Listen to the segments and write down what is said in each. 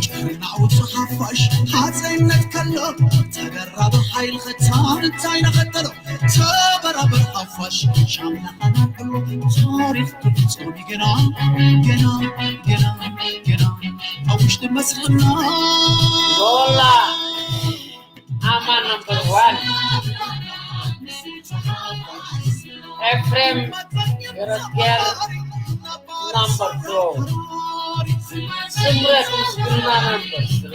ጨርናውቲ ሓፋሽ ሃፀይነት ከሎ ተደራቢ ሓይሊ ኸታን እንታይ ነኸተሎ? ተበራበር ሓፋሽ ሻምናኻና ከሎ ታሪኽ ክፍፀም ገና ገና ገና ገና ኣብ ውሽጢ መስልና ዶላ ኣማ ነምበር ዋን ኤፍሬም ገረዝጊሄር ነምበር ቱ ስምረት ምስግና ነምበር ስሪ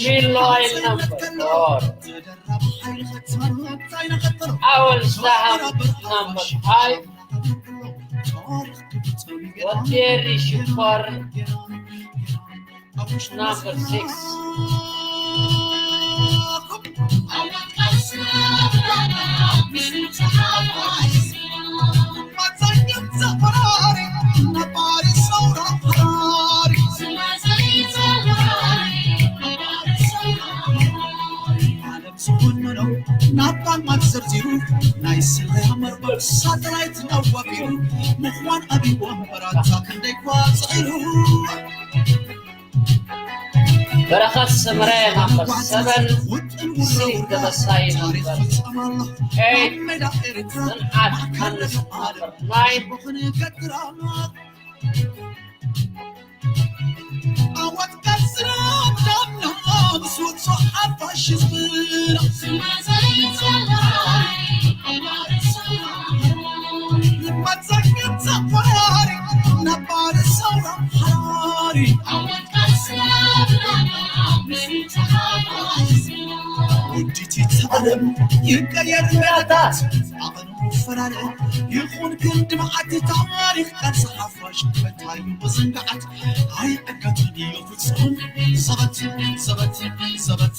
ሚሎ ኣይል ነምበር ፎር ኣወል ሳሃም ነምበር ፋይቭ ወቴሪ ሽኮር Number six. ዝኾነሎ ናብ ባንማት ዘርዚሩ ናይ ስለያ መርበብ ሳተላይት ኣዋፊሩ ምዃን ኣብይዎ መራታ ክንደይ ኳ ጽዒሩ በረኸት ሰመረ ናምበር ሰቨን፣ ሲሪክ ደበሳይ ናምበር ኤይት፣ ጽንዓት ሃንስ ናምበር ናይን። ውዲት ዓለም ይቀየር መራታት ኣቐኑ ፈራረ ይኹን ክንዲ መዓት ታሪኽ ቃልሲ ሓፋሽ ፈታዩ ብዝንጋዓት ኣይዕገትን እዩ ፍጹም ዘበት ዘበት ዘበት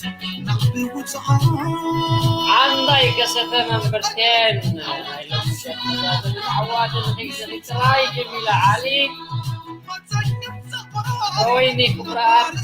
ናዕቢ ውፅዓት ዓንዳይ ገሰተ መንበርቴን ናይ ሎምሸትን ዓዋትን ሒዝኺ ጥራይ ጀሚላ ዓሊ ወይኒ ክብረኣብ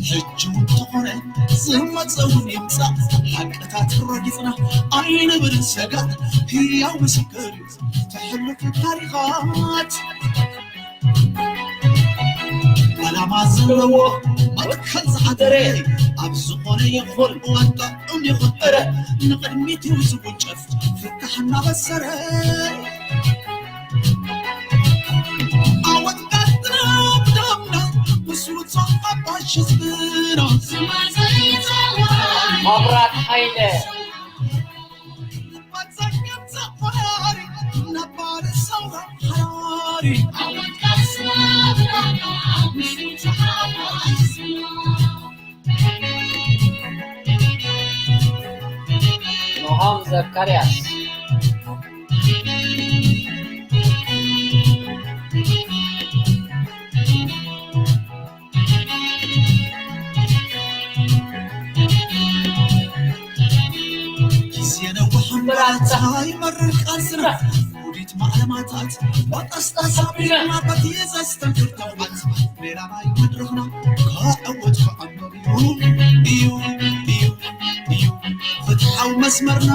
ሕጂ እውን ተኾነ ዝመፀ እውን ይምፃእ ሓቅታት ረጊፅና ኣይንብልን ሰጋእ ህያው ምስክር እዩ ተሕልፉ ታሪኻት ዓላማ ዘለዎ መትከል ዝሓደረ ኣብ ዝኾነ ይኹን እዋን ጥዑም ይኹን ጥረ ንቕድሚት እዩ ዝውንጨፍ ፍታሕ እናበሰረ ዓወት ቀጥና ብደምና ምስ ውፁዕ ሓፋሽ ህዝብና መብራት ሓይለ ኖሃም ዘካርያስ ግዜ ነዊሕ እምበኣታ ይመርር ቃልስና ውዲት ማዕለማታት ባጣስጣ ሳቢና በቲ ዘስተንክር ተውዓት ሜዳ ናይ መድረኽና ክዕወት ክዕምር እዩ እዩ እዩ እዩ ፍትሓዊ መስመርና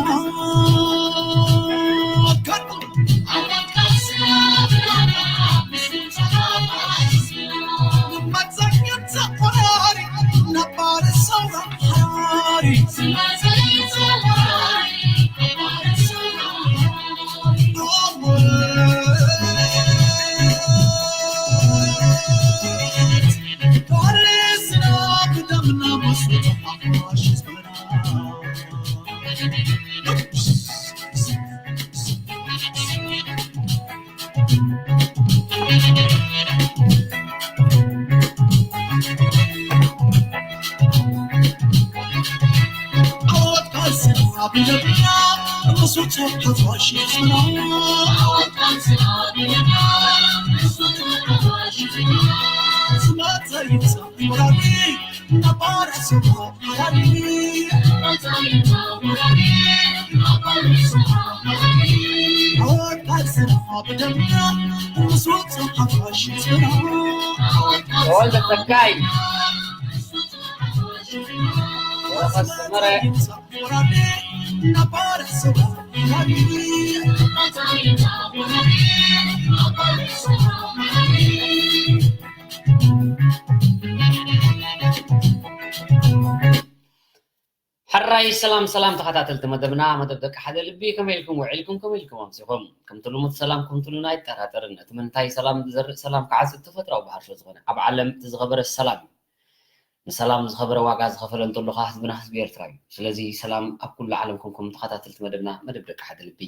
ተወልደ ጸጋይ ወኸስ መረ ሕራይ ሰላም ሰላም ተኸታተልቲ መደብና፣ መደብ ደቂ ሓደ ልቢ፣ ከመይ ኢልኩም ውዒልኩም፣ ከመይ ኢልኩም ኣምሲኹም? ከምቲ ልሙድ ሰላምኩም ትሉና ኣይጠራጠርን። እቲ ምንታይ ሰላም ዝዘርእ ሰላም ክዓጽድ ተፈጥራዊ ባህርሾ ዝኾነ ኣብ ዓለም እቲ ዝኸበረ ሰላም እዩ። ንሰላም ዝኸበረ ዋጋ ዝኸፈለ እንተሎ ኸኣ ህዝብና ህዝቢ ኤርትራ እዩ። ስለዚ ሰላም ኣብ ኩሉ ዓለም ኮንኩም ተኸታተልቲ መደብና፣ መደብ ደቂ ሓደ ልቢ።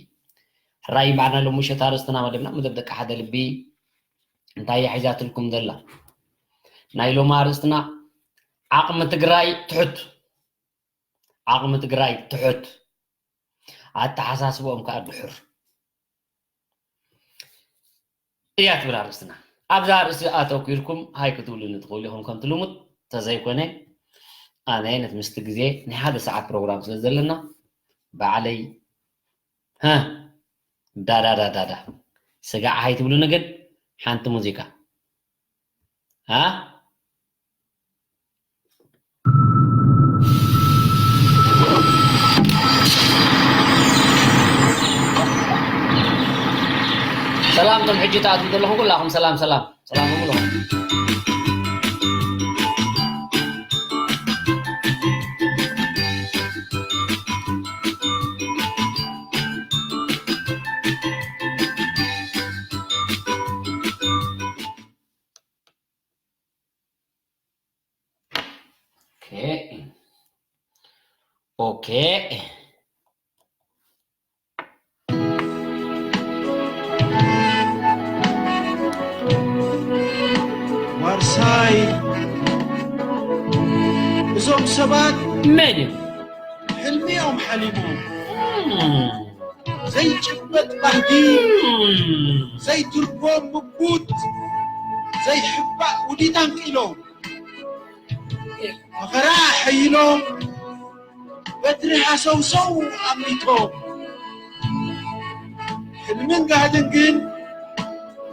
ሕራይ በዓልና ሎሚ ምሸት ኣርእስትና መደብና መደብ ደቂ ሓደ ልቢ እንታይ እያ ሒዛትልኩም ዘላ? ናይ ሎሚ ኣርእስትና ዓቕሚ ትግራይ ትሑት። ዓቕሚ ትግራይ ትሑት፣ ኣተሓሳስብኦም ከኣ ድሑር እያ ትብል ኣርእስትና። ኣብዛ ኣርእስቲ ኣተኲርኩም ሃይ ክትብሉኒ ትኽእሉ ኢኹም ከምቲ ልሙድ። ተዘይኮነ ኣነ ነቲ ምስቲ ግዜ ናይ ሓደ ሰዓት ፕሮግራም ስለ ዘለና ባዕለይ ዳዳዳዳዳ ስጋዕ ሃይ ትብሉኒ ግን ሓንቲ ሙዚቃ ሃ ሰላም ቶም ሕጂ ትኣትዉ ዘለኹም ኩላኹም ሰላም ሰላም ሰላም ይብለኹም። ኦኬ ኦኬ ዋርሳይ እዞም ሰባት መን እዮም? ሕልሚ እዮም ሓሊሞም ዘይጭበጥ ባህጊ ዘይትርጎም ምጉት ዘይሕባእ ውዲት ኣንቂሎም መኸራ ሓይሎም በትሪ ሃሰውሰው ኣሚቶም ሕልምን ጋህድን ግን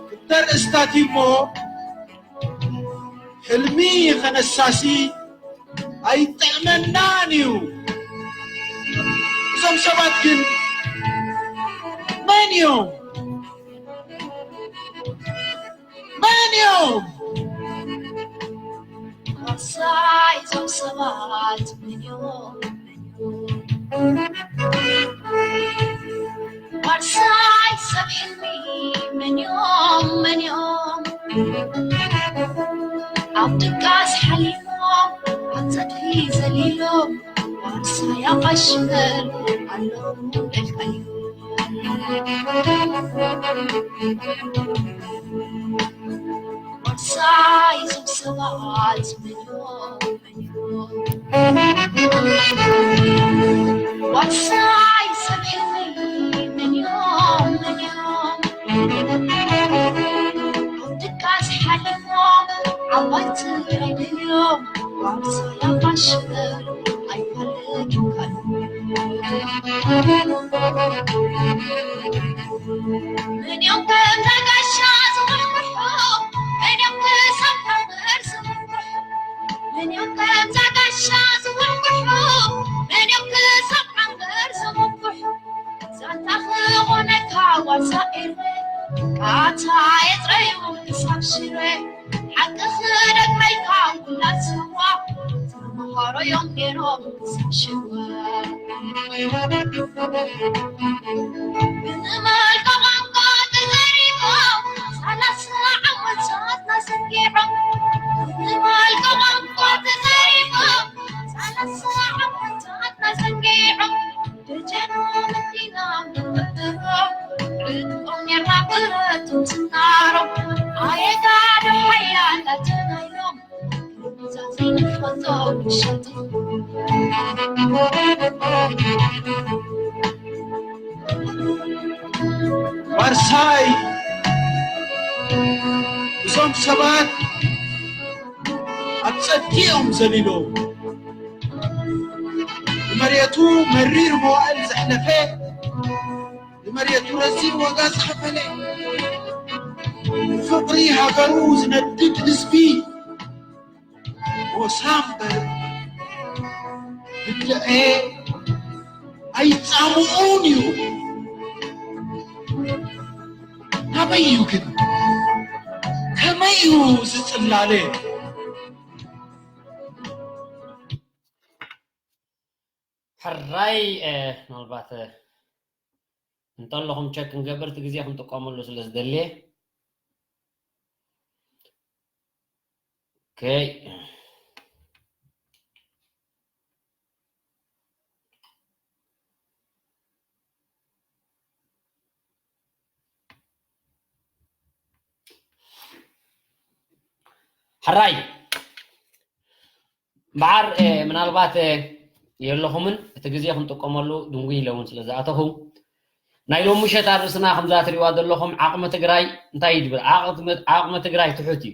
ክልተ ርእስታት እዩሞ ሕልሚ ኸነሳሲ ኣይጠዕመናን እዩ። እዞም ሰባት ግን መን እዮም? መን እዮም? ዋርሳይ እዞም ሰባት መን እዮም? ዋርሳይ ሰብ ሕልሚ መን እዮም? መን እዮም? ኣብ ድቃስ ሓሊሞም ኣብ ጸድፊ ዘሊሎም ዋርሳይ ኣቓሽበር ኣለዉ ኢልካዮም። ዋርሳይ እዞም ሰባት መን እዮም? ዋርሳይ ሰብ ሕልሚ መን እዮም? መን እዮም? ኣብ ድቃስ ሓሊሞም ዓባይ ትግራይ ደልዮም ዋርሳይ ኣቓሽበር ኣይፋለጡን ካሉ መን እዮም ከምዛ ጋሻ ዝውሕውሑ? መን እዮም ክሳብ ታምር ዝምክሑ? መን እዮም ከምዛ ጋሻ ዝውሕውሑ? መን እዮም ክሳብ ዓንበር ዝምክሑ? ዛንታ ክኾነካ ዋርሳ ኤረ ቃታ የጥረዩ ክሳብ ሽረ ሓቂ ክደግመልካ ኩላ ስዋ ተምሃሮ እዮም ነይሮም ክሳብ ሽዋ ብመልካ ቋንቋ ተዘሪቦም ሰላሳ ዓመታት ናሰንጊዖም ብመልካ ቋንቋ ተዘሪቦም ሰላሳ ዓመታት ናሰንጊዖም ደጀኖም እንዲና ንወጥሮም ዕጥቆም ኔርና ብረቶም ስናሮም ኣየጋዶ ሓያላት ናይሎም ዛዘይ ንፋት ዋርሳይ፣ እዞም ሰባት ኣብ ጸድቂ እዮም ዘሊሎም። ንመሬቱ መሪር መዋእል ዘሕለፈ፣ ንመሬቱ ረዚን ዋጋ ዝኸፈለ፣ ፍቕሪ ሃገሩ ዝነድድ ህዝቢ፣ ሞሳ እምበር ብድዐ ኣይጻምኡን እዩ። ናበይ እዩ ግን? ከመይ እዩ ዝጽላለ? ሕራይ፣ እ፣ ምናልባት፣ እ፣ እንተለኹም ቸክ ክንገብር እቲ ግዜ ክንጥቀመሉ ስለ ዝደልየ። ኦኬ። ሕራይ። እምበኣር፣ እ፣ ምናልባት፣ እ፣ የለኹምን፣ እቲ ግዜ ክንጥቀመሉ ድንጉይ ኢለ እውን ስለ ዝኣተኹ፣ ናይ ሎሚ ምሸት ኣርእስና ከምዛ ትሪእዋ ዘለኹም ዓቕሚ ትግራይ እንታይ እዩ ዝብል? ዓቕሚ፣ ዓቕሚ ትግራይ ትሑት እዩ፣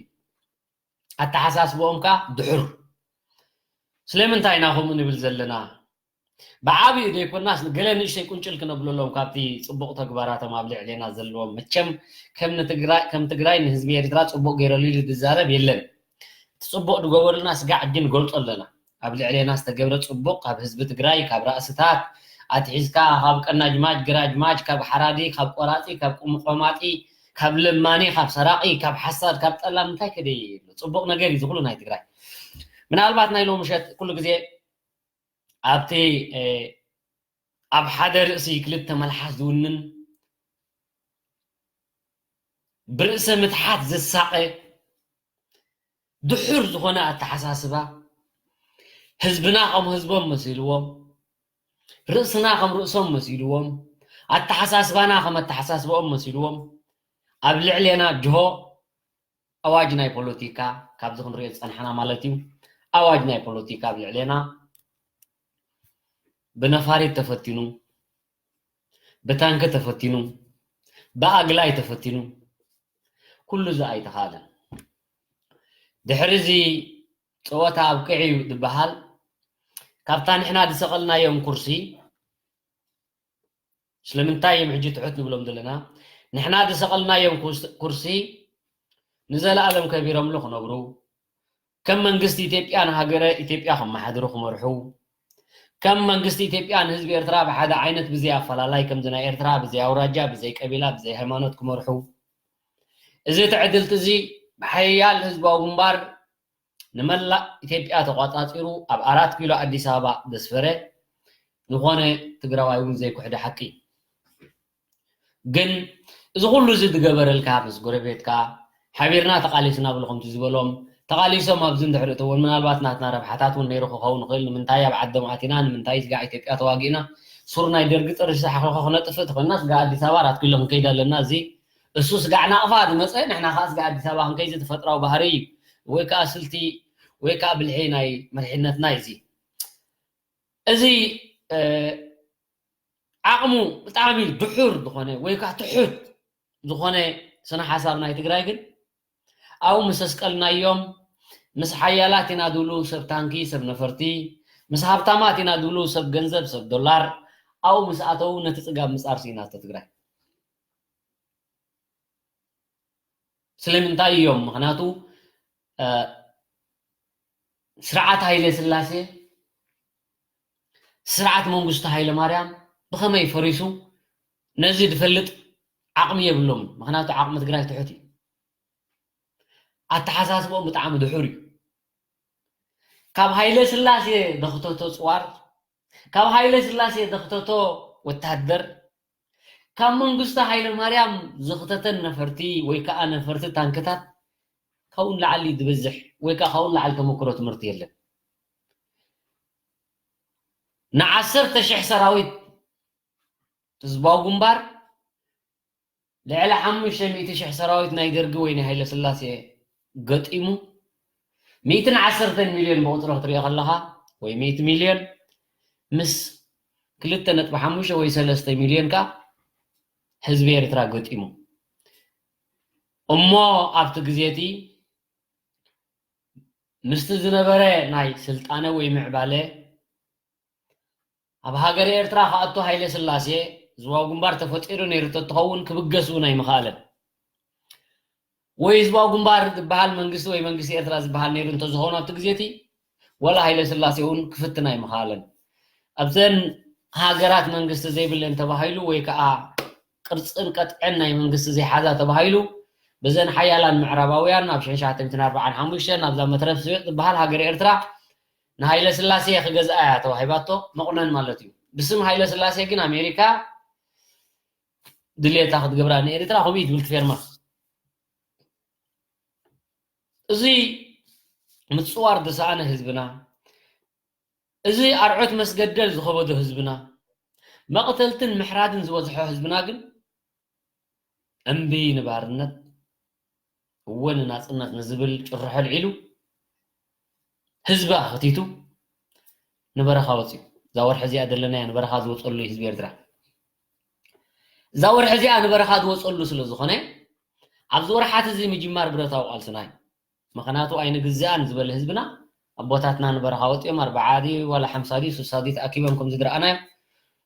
ኣተሓሳስብኦም ከኣ ድሑር። ስለምንታይ ኢና ከምኡ ንብል ዘለና? ብዓብዩ ዘይኮናስ ገለ ንእሽተይ ቁንጭል ክነብለሎም ካብቲ ጽቡቕ ተግባራቶም ኣብ ልዕሌና ዘለዎም። መቸም ከም ንትግራይ፣ ከም ትግራይ ንህዝቢ ኤርትራ ጽቡቕ ገይረሉ ኢሉ ዝዛረብ የለን። እቲ ጽቡቕ ዝገበሩልና ስጋዕ ሕጂ ንገልጾ ኣለና። ኣብ ልዕሌና ዝተገብረ ጽቡቕ ካብ ህዝቢ ትግራይ፣ ካብ ራእስታት ኣትሒዝካ፣ ካብ ቀናጅማጅ፣ ግራጅማጅ፣ ካብ ሓራዲ፣ ካብ ቆራጺ፣ ካብ ቁምቆማጢ፣ ካብ ለማኒ፣ ካብ ሰራቒ፣ ካብ ሓሳድ፣ ካብ ጠላም እንታይ ከደይ ኣሎ? ጽቡቕ ነገር እዩ ዝኹሉ ናይ ትግራይ። ምናልባት ናይ ሎምሸት ኩሉ ግዜ ኣብቲ፣ እ፣ ኣብ ሓደ ርእሲ ክልተ መልሓስ ዝውንን፣ ብርእሰ ምትሓት ዝሳቐ፣ ድሑር ዝኾነ ኣተሓሳስባ፣ ህዝብና ከም ህዝቦም መሲልዎም፣ ርእስና ከም ርእሶም መሲልዎም፣ ኣተሓሳስባና ከም ኣተሓሳስባኦም መሲልዎም፣ ኣብ ልዕሌና ጅሆ ኣዋጅ ናይ ፖለቲካ፣ ካብዚ ክንሪኦ ዝጸናሕና ማለት እዩ፣ ኣዋጅ ናይ ፖለቲካ ኣብ ልዕሌና ብነፋሪት ተፈቲኑ፣ ብታንኪ ተፈቲኑ፣ ብኣግላይ ተፈቲኑ፣ ኩሉ እዚ ኣይተኻእለን። ድሕሪ እዚ ጸወታ ኣብቂዑ እዩ ዝበሃል። ካብታ ንሕና ዝሰቐልናዮም ኩርሲ፣ ስለምንታይ እዮም ሕጂ ትሑት ንብሎም ዘለና? ንሕና ዝሰቐልናዮም ኩርስ-፣ ኩርሲ ንዘለኣለም ከቢሮምሉ ክነብሩ፣ ከም መንግስቲ ኢትዮጵያ ንሃገረ ኢትዮጵያ ከመሓድሩ ክመርሑ፣ ከም መንግስቲ ኢትዮጵያ ንህዝቢ ኤርትራ ብሓደ ዓይነት ብዘይ ኣፈላላይ ከምዚ ናይ ኤርትራ ብዘይ ኣውራጃ፣ ብዘይ ቀቢላ፣ ብዘይ ሃይማኖት ክመርሑ፣ እዚ ትዕድልቲ እዚ ብሓያል ህዝባዊ ግንባር ንመላእ ኢትዮጵያ ተቋጻጺሩ ኣብ ኣራት ኪሎ ኣዲስ ኣበባ ዘስፈረ ዝኾነ ትግራዋይ እውን ዘይኩሕዶ ሓቂ። ግን እዚ ኩሉ እዚ ዝገበረልካ ምስ ጎረቤትካ ሓቢርና ተቓሊስና ብሉ ከምቲ ዝበሎም ተቓሊሶም ኣብዚ እንድሕሪ እተወን ምናልባት ናትና ረብሓታት እውን ነይሩ ክኸውን ይኽእል። ንምንታይ ኣብ ዓዶም ኣቲና? ንምንታይ ስጋዕ ኢትዮጵያ ተዋጊእና? ሱር ናይ ደርጊ ጥርሲ ሓኺኹ ክነጥፍእ ተኾይንና ስጋዕ ኣዲስ ኣበባ ኣራት ኪሎ ክንከይድ ኣለና? እዚ እሱ ስጋዕ ናቕፋ ዝመፀ ንሕና ከዓ ስጋዕ ኣዲስ ኣበባ ክንከይድ ተፈጥራዊ ባህሪ እዩ። ወይ ከዓ ስልቲ ወይ ከዓ ብልሒ ናይ መሪሕነትና እዩ። እዚ፣ እዚ እ፣ ዓቕሙ ብጣዕሚ ድሑር ዝኾነ ወይ ከዓ ትሑት ዝኾነ ስነ ሓሳብ ናይ ትግራይ ግን ኣብኡ ምስ ኣስቀልናዮም ምስ ሓያላት ኢና ዝብሉ ሰብ ታንኪ ሰብ ነፈርቲ ምስ ሃብታማት ኢና ዝብሉ ሰብ ገንዘብ ሰብ ዶላር ኣብኡ ምስ ኣተዉ ነቲ ፅጋብ ምፃር ስኢናቶ ትግራይ። ስለምንታይ እዮም? ምክንያቱ ስርዓት ሃይለ ስላሴ ስርዓት መንግስቱ ሃይለ ማርያም ብኸመይ ፈሪሱ ነዚ ዝፈልጥ ዓቕሚ የብሎም። ምክንያቱ ዓቕሚ ትግራይ ትሑት እዩ። ኣተሓሳስቦም ብጣዕሚ ድሑር እዩ። ካብ ሃይለ ስላሴ ዘኽተቶ ፅዋር፣ ካብ ሃይለ ስላሴ ዘኽተቶ ወታደር፣ ካብ መንግስቱ ሃይለ ማርያም ዘኽተተን ነፈርቲ ወይ ከዓ ነፈርቲ ታንክታት ካብኡ ንላዕሊ ዝበዝሕ ወይ ከዓ ካብኡ ንላዕሊ ተመክሮ ትምህርቲ የለን። ንዓሰርተ ሽሕ ሰራዊት ህዝባዊ ግንባር ልዕሊ ሓሙሽተ ሚእቲ ሽሕ ሰራዊት ናይ ደርጊ ወይ ናይ ሃይለ ስላሴ ገጢሙ ሚእትን ዓሰርተን ሚልዮን ብቑፅሪ ክትሪኦ ከለኻ፣ ወይ ሚእቲ ሚልዮን ምስ ክልተ ነጥቢ ሓሙሽተ ወይ ሰለስተ ሚልዮን ከኣ ህዝቢ ኤርትራ ገጢሙ። እሞ ኣብቲ ግዜ እቲ ምስቲ ዝነበረ ናይ ስልጣነ ወይ ምዕባለ ኣብ ሃገረ ኤርትራ ክኣቱ ሃይለ ስላሴ ህዝባዊ ግንባር ተፈጢሩ ነይሩ ተትኸውን ክብገስ እውን ኣይምኸኣለን። ወይ ህዝባዊ ግንባር ዝበሃል መንግስቲ ወይ መንግስቲ ኤርትራ ዝበሃል ነይሩ እንተዝኸውን ኣብቲ ግዜ እቲ ወላ ሃይለ ስላሴ እውን ክፍትን ኣይምኸኣለን። ኣብዘን ሃገራት መንግስቲ ዘይብለን ተባሂሉ ወይ ከዓ ቅርፅን ቀጥዕን ናይ መንግስቲ ዘይሓዛ ተባሂሉ ብዘን ሓያላን ምዕራባውያን ኣብ ሽሕን ትሽዓተ ሚእትን ኣርባዓን ሓሙሽተን ኣብዛ መትረፍ ስቤጥ ዝበሃል ሃገር ኤርትራ ንሃይለ ስላሴ ክገዝኣ እያ ተዋሂባቶ መቑነን ማለት እዩ። ብስም ሃይለ ስላሴ ግን ኣሜሪካ ድሌታ ክትገብራ ንኤርትራ ከምኡ እዩ ትብል ፌርማ። እዚ ምፅዋር ዝሰኣነ ህዝብና፣ እዚ ኣርዑት መስገደል ዝኸበዶ ህዝብና፣ መቕተልትን ምሕራድን ዝበዝሖ ህዝብና ግን እምቢ ንባርነት እወ ንናፅነት ንዝብል ጭርሖ ኣልዒሉ ህዝቢ ኣኸቲቱ ንበረኻ ወፂኡ። እዛ ወርሒ እዚኣ ዘለናያ ንበረኻ ዝወፀሉ እዩ ህዝቢ ኤርትራ። እዛ ወርሒ እዚኣ ንበረኻ ዝወፀሉ ስለ ዝኾነ ኣብዚ ወርሓት እዚ ምጅማር ብረታዊ ቃልስና እዩ። ምኽንያቱ ኣይንግዝኣን ዝበለ ህዝብና ኣቦታትና ንበረኻ ወፂኦም ኣርብዓ ድዩ ዋላ ሓምሳ ድዩ ስሳ ድዩ ተኣኪቦም ከምዚ ዝረኣናዮ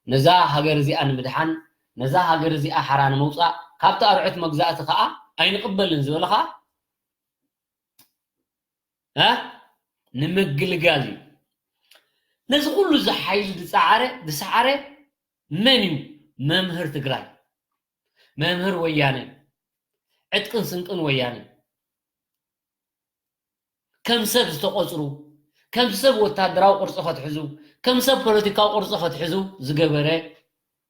ነዛ ሃገር እዚኣ ንምድሓን ነዛ ሃገር እዚኣ ሓራ ንምውፃእ ካብቲ ኣርዑት መግዛእቲ ከዓ ኣይንቕበልን ዝበለ ከዓ እ? ንምግልጋል እዩ። ነዚ ኩሉ እዚ ሓይሊ ዝፀዓረ ዝሰዓረ መን እዩ? መምህር ትግራይ፣ መምህር ወያነ፣ ዕጥቅን ስንቅን ወያነ። ከም ሰብ ዝተቆፅሩ፣ ከም ሰብ ወታደራዊ ቅርፂ ከትሕዙ፣ ከም ሰብ ፖለቲካዊ ቅርፂ ከትሕዙ ዝገበረ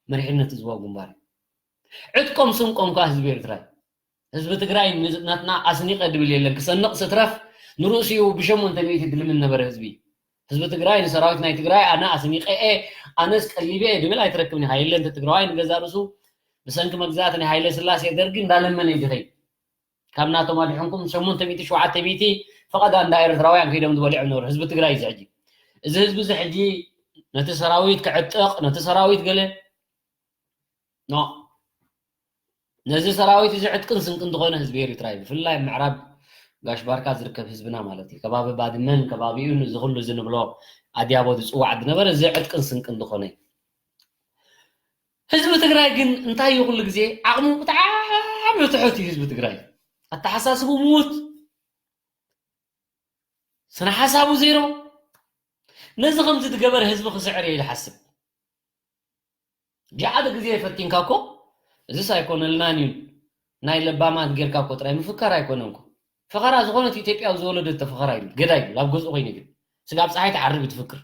መሪሕነት ህዝባዊ ግንባር እዩ። ዕጥቆም ስንቆም ከኣ ህዝቢ ኤርትራ እዩ። ህዝቢ ትግራይ ንናትና ኣስኒቐ ድብል የለን። ክሰንቕ ስትረፍ ንርእሲኡ ብሸሞንተ ሚእቲ ድልምን ነበረ ህዝቢ። ህዝቢ ትግራይ ንሰራዊት ናይ ትግራይ ኣነ ኣስኒቐ እየ፣ ኣነስ ቀሊበ እየ ድብል ኣይትረክብን ኢኻ። የለን፣ እቲ ትግራዋይ ንገዛእ ርእሱ ብሰንኪ መግዛእቲ ናይ ሃይለ ስላሴ ደርጊ እንዳለመነ እዩ ዝኸይድ። ካብ ናቶም ኣድሕንኩም ሸሞንተ ሚእቲ ሸውዓተ ሚእቲ ፈቐዳ እንዳ ኤርትራውያን ከይዶም ዝበልዖም ነበሩ። ህዝቢ ትግራይ እዚ ሕጂ፣ እዚ ህዝቢ እዚ ሕጂ ነቲ ሰራዊት ክዕጥቕ፣ ነቲ ሰራዊት ገለ ኖ። ነዚ ሰራዊት እዚ ዕጥቅን ስንቅን ዝኾነ ህዝቢ ኤርትራ እዩ። ብፍላይ ምዕራብ ጋሽ ባርካ ዝርከብ ህዝብና ማለት እዩ። ከባቢ ባድመን ከባቢኡን እዚ ኩሉ እዚ ንብሎ ኣድያቦ ዝፅዋዕ ዝነበረ እዚ ዕጥቅን ስንቅን ዝኾነ እዩ። ህዝቢ ትግራይ ግን እንታይ እዩ ኩሉ ግዜ ዓቕሙ ብጣዕሚ ትሑት እዩ። ህዝቢ ትግራይ ኣተሓሳስቡ ምዉት፣ ስነ ሓሳቡ ዜሮ። ነዚ ከምዚ ዝገበረ ህዝቢ ክስዕር እየ ዝሓስብ። ጃዓደ ግዜ ፈቲንካ እኮ እዚስ ኣይኮነልናን እዩ ናይ ለባማት ጌርካ እኮ ጥራይ ምፍካር ኣይኮነን እኮ። ፈኸራ ዝኾነት ኢትዮጵያዊ ዝወለደቶ ፈኸራ እዩ ገዳይ እዩ ኣብ ገዝኡ ኮይኑ ግን ስጋብ ፀሓይ ትዓርብ እዩ ትፍክር።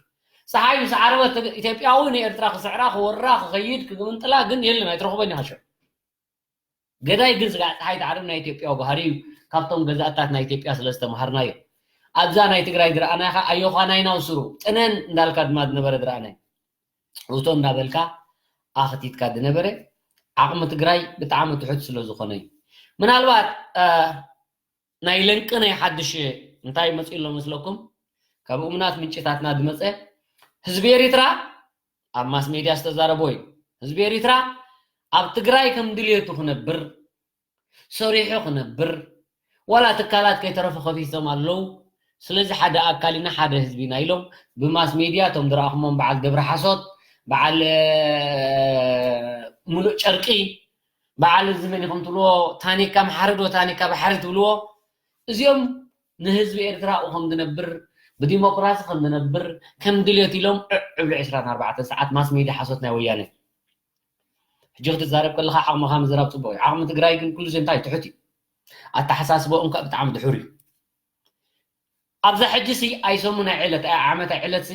ፀሓይ ምስ ዓረበት ኢትዮጵያዊ ንኤርትራ ክስዕራ ክወራ ክኸይድ ክግምጥላ ግን የለን ኣይትረኽቦን ኢኻ ሽዑ። ገዳይ ግን ስጋዕ ፀሓይ ትዓርብ ናይ ኢትዮጵያ ባህሪ እዩ። ካብቶም ገዛእታት ናይ ኢትዮጵያ ስለ ዝተምሃርናዮ ኣብዛ ናይ ትግራይ ዝረኣናኻ ኣዮኻ ናይ ናውስሩ ጥነን እንዳልካ ድማ ዝነበረ ዝረኣናዮ ውቶ እንዳበልካ ኣኽቲትካ ዝነበረ ዓቕሚ ትግራይ ብጣዕሚ ትሑት ስለ ዝኾነ እዩ። ምናልባት ናይ ለንቂ ናይ ሓድሽ እንታይ መፂኡ ኣሎ መስለኩም? ካብ እሙናት ምንጭታትና ዝመፀ ህዝቢ ኤሪትራ ኣብ ማስ ሜድያ ዝተዛረቦ እዩ። ህዝቢ ኤሪትራ ኣብ ትግራይ ከም ድልየቱ ክነብር ሰሪሑ ክነብር ዋላ ትካላት ከይተረፉ ከፊቶም ኣለዉ። ስለዚ ሓደ ኣካል ኢና ሓደ ህዝቢ ኢና ኢሎም ብማስ ሜድያ እቶም ዝረኣኹሞም በዓል ደብረ ሓሶት በዓል ሙሉእ ጨርቂ በዓል እዚ መን ኢኹም ትብልዎ ታኒካ መሓሪ ዶ ታኒካ ባሕሪ ትብልዎ እዚኦም ንህዝቢ ኤርትራ ኣብኡ ከም ዝነብር ብዲሞክራሲ ከም ዝነብር ከም ድልየት ኢሎም ዕዕብሉ ዕስራን ኣርባዕተን ሰዓት ማስ ሜድያ ሓሶት ናይ ወያነ ሕጂ ክትዛረብ ከለካ ዓቕምኻ ምዝራብ ፅቡቅ እዩ ዓቕሚ ትግራይ ግን ኩሉ እንታይ ትሑት እዩ ኣተሓሳስቦኦም ከዓ ብጣዕሚ ድሑር እዩ ኣብዛ ሕጂ ሲ ኣይሰሙ ናይ ዕለት ኣይ ዓመት ኣይ ዕለት ሲ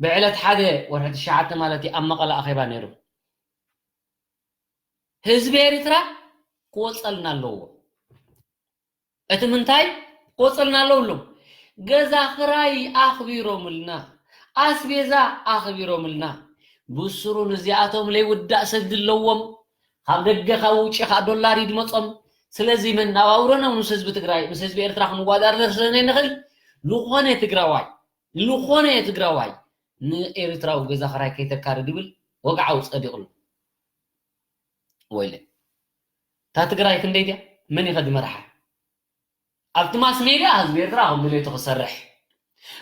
ብዕለት ሓደ ወርሒ ትሽዓተ ማለት እዩ ኣብ መቐለ ኣኼባ ነይሩ ህዝቢ ኤርትራ ክወፀልና ኣለዎ እቲ ምንታይ ክወፀልና ኣለዎ እሎም ገዛ ክራይ ኣኽቢሮምልና ኣስቤዛ ኣኽቢሮምልና ብስሩ ንዚኣቶም ለይውዳእ ሰግዲ ኣለዎም ካብ ደገ ካብ ውጭ ከዓ ዶላር ይድመፆም ስለዚ መነባብሮና ምስ ህዝቢ ትግራይ፣ ምስ ህዝቢ ኤርትራ ክንወዳደር ስለ ዘይንኽእል፣ ዝኾነ ትግራዋይ፣ ዝኾነ ትግራዋይ ንኤርትራዊ ገዛ ክራይ ከይተካሪ ድብል ወግዓዊ ጸዲቕሉ። ወይለ፣ እታ ትግራይ ክንደይ ድያ? መን እዩ ከ ዝመርሓ? ኣብቲ ማስ ሜድያ ህዝቢ ኤርትራ ከም ድሌቱ ክሰርሕ፣